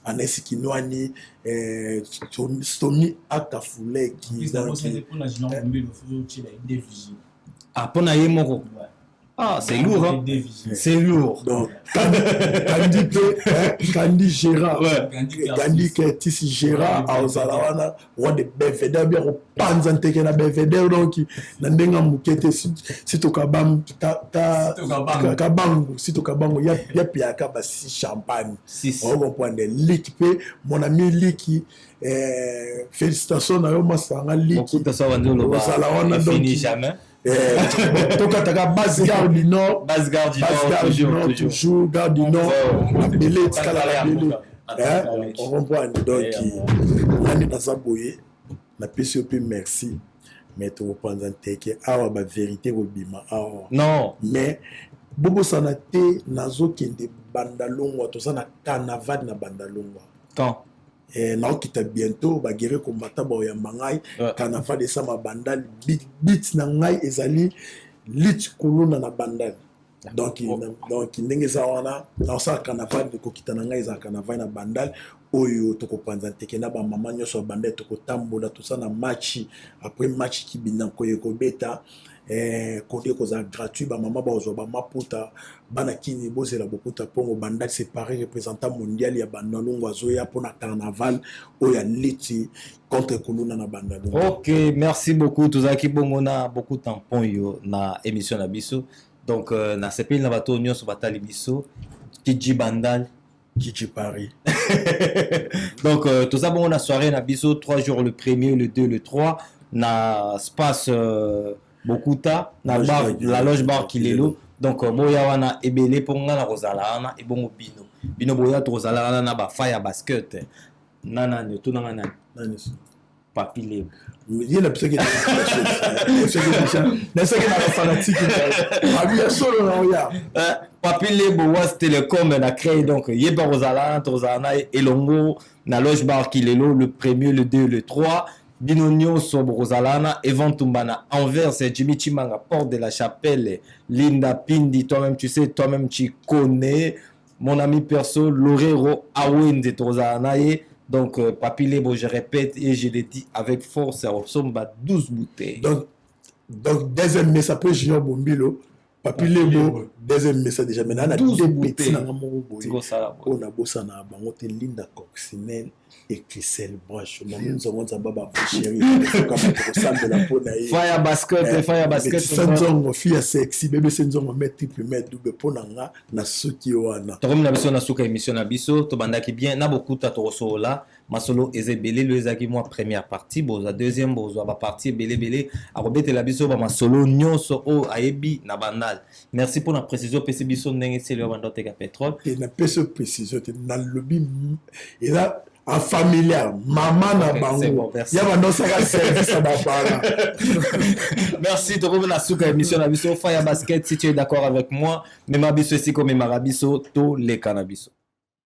Anesi Kinwani, Stomi Akafuleki. Plus Donc, d'abord, c'était mpona Junior Bombelo, faut otiela ye deux vigile. Ah, mpo na ye moko? Ouais. Ah, c'est lourd, hein? C'est lourd. Donc, Kandi mpe, Kandi Gérard, Gandhi Curtis Gérard azala wana, roi de Belvedere, bien kopanza nteke na Belvedere, donc na ndenge ya moke te. Sito Kabangu, Kabangu, Sito Kabangu ya piaka basi champagne. Ocomprendre? Liki mpe, mon ami Liki, félicitations na yo, masanga Liki ozala wana. Donc jamais. Tokataka base Gare du Nord. Base Gare du Nord, toujours, toujours Gare du Nord, mabele etikala mabele, ocomprendre? Donc nani naza boye, napesi yo mpe merci, mais tokopanza nteke awa, bavérité kobima awa. Non. Mais bobosana te, nazokende Bandalongwa, toza na carnaval na Bandalongwa. Quand? Naokita bientôt, baguerre kombata baoyamba ngai. Carnaval esama Bandal, bit na ngai ezali lit kuluna na Bandal. Donc ndenge eza wana, naosala carnaval, kokita na ngai ezala carnaval na Bandal oyo tokopanza nteke na bamama nyonso ya Bandal. Tokotambola, tosala na match, après match kibinda koye kobeta kode kozala gratuit, bamama bazwa bamaputa. Bana kini bozela bokuta mpongo Bandal séparé, représentant mondial ya Bandalongo azoya mpona carnaval oyo aliti contre kuluna na Bandalongo. Ok, merci beaucoup. Tozalaki bongo na beaucoup tampon yo na émission na biso. Donc nasepeli na bato nyonso batali biso. Kiji Bandal. Kiji Paris. Donc toza bongo na soirée na biso, 3 jours, le premier, le 2, le 3, na space Bokuta, na bar, la loge bar Kilelo. Donc boya wana ebele mpo nga na kozala wana. Ebongo bino, bino boya, tokozala wana na bafa ya basket na nani, otunanga nani? Papi Lebo. Ye na bisoki nasaki na bafanatike abi ya solo na oya. Papi Lebo Was Telecom na créé. Donc ye mpe kozala wana, tokozala na ye elongo na loge bar Kilelo, le premier, le 2, le 3. Bino nyonso bokozala wana. Evan Tumba na Anvers, Jimmy Chimanga Porte de la Chapelle, Linda Pindi, toi-même tu sais, toi-même tu connais, mon ami perso Lorero Awende, tokozala na ye. Donc Papi Lebo, je répète et je le dis avec force, osomba 12 bouteilles. Donc deuxième messa après Junior Bombilo, Papi Lebo deuxième messa déjà. Maintenant na deux petits nanga moko boye oyo nabosana bango te, Linda Coccinelle et Christelle Branche, mami nzongo, Nzamba bachéri, kosambela mpo na ye. Fire basket, fire basket. Nzongo fille ya sexy, bbc nzongo, met triple, met double mpo na nga na suki wana. Tokomi na biso na suka émission na biso. Tobandaki bien na bokuta, tokosolola masolo eza ebele. Lelo ezalaki mwa première partie, bozwa deuxième, bozwa bapartie ebele ebele. Akobetela biso bamasolo nyonso oyo ayebi na Bandal. Merci mpona précision opesi biso ndenge esili oyo banda oteka pétrole. Te, napesi yo précision te, nalobi eza en familial, mama na bango ya banda osaka service ya bapara. Merci. Tokomi na suka émission na biso. Fa ya basket, si tu es d'accord avec moi, mema biso esika omemaka biso, toleka na biso.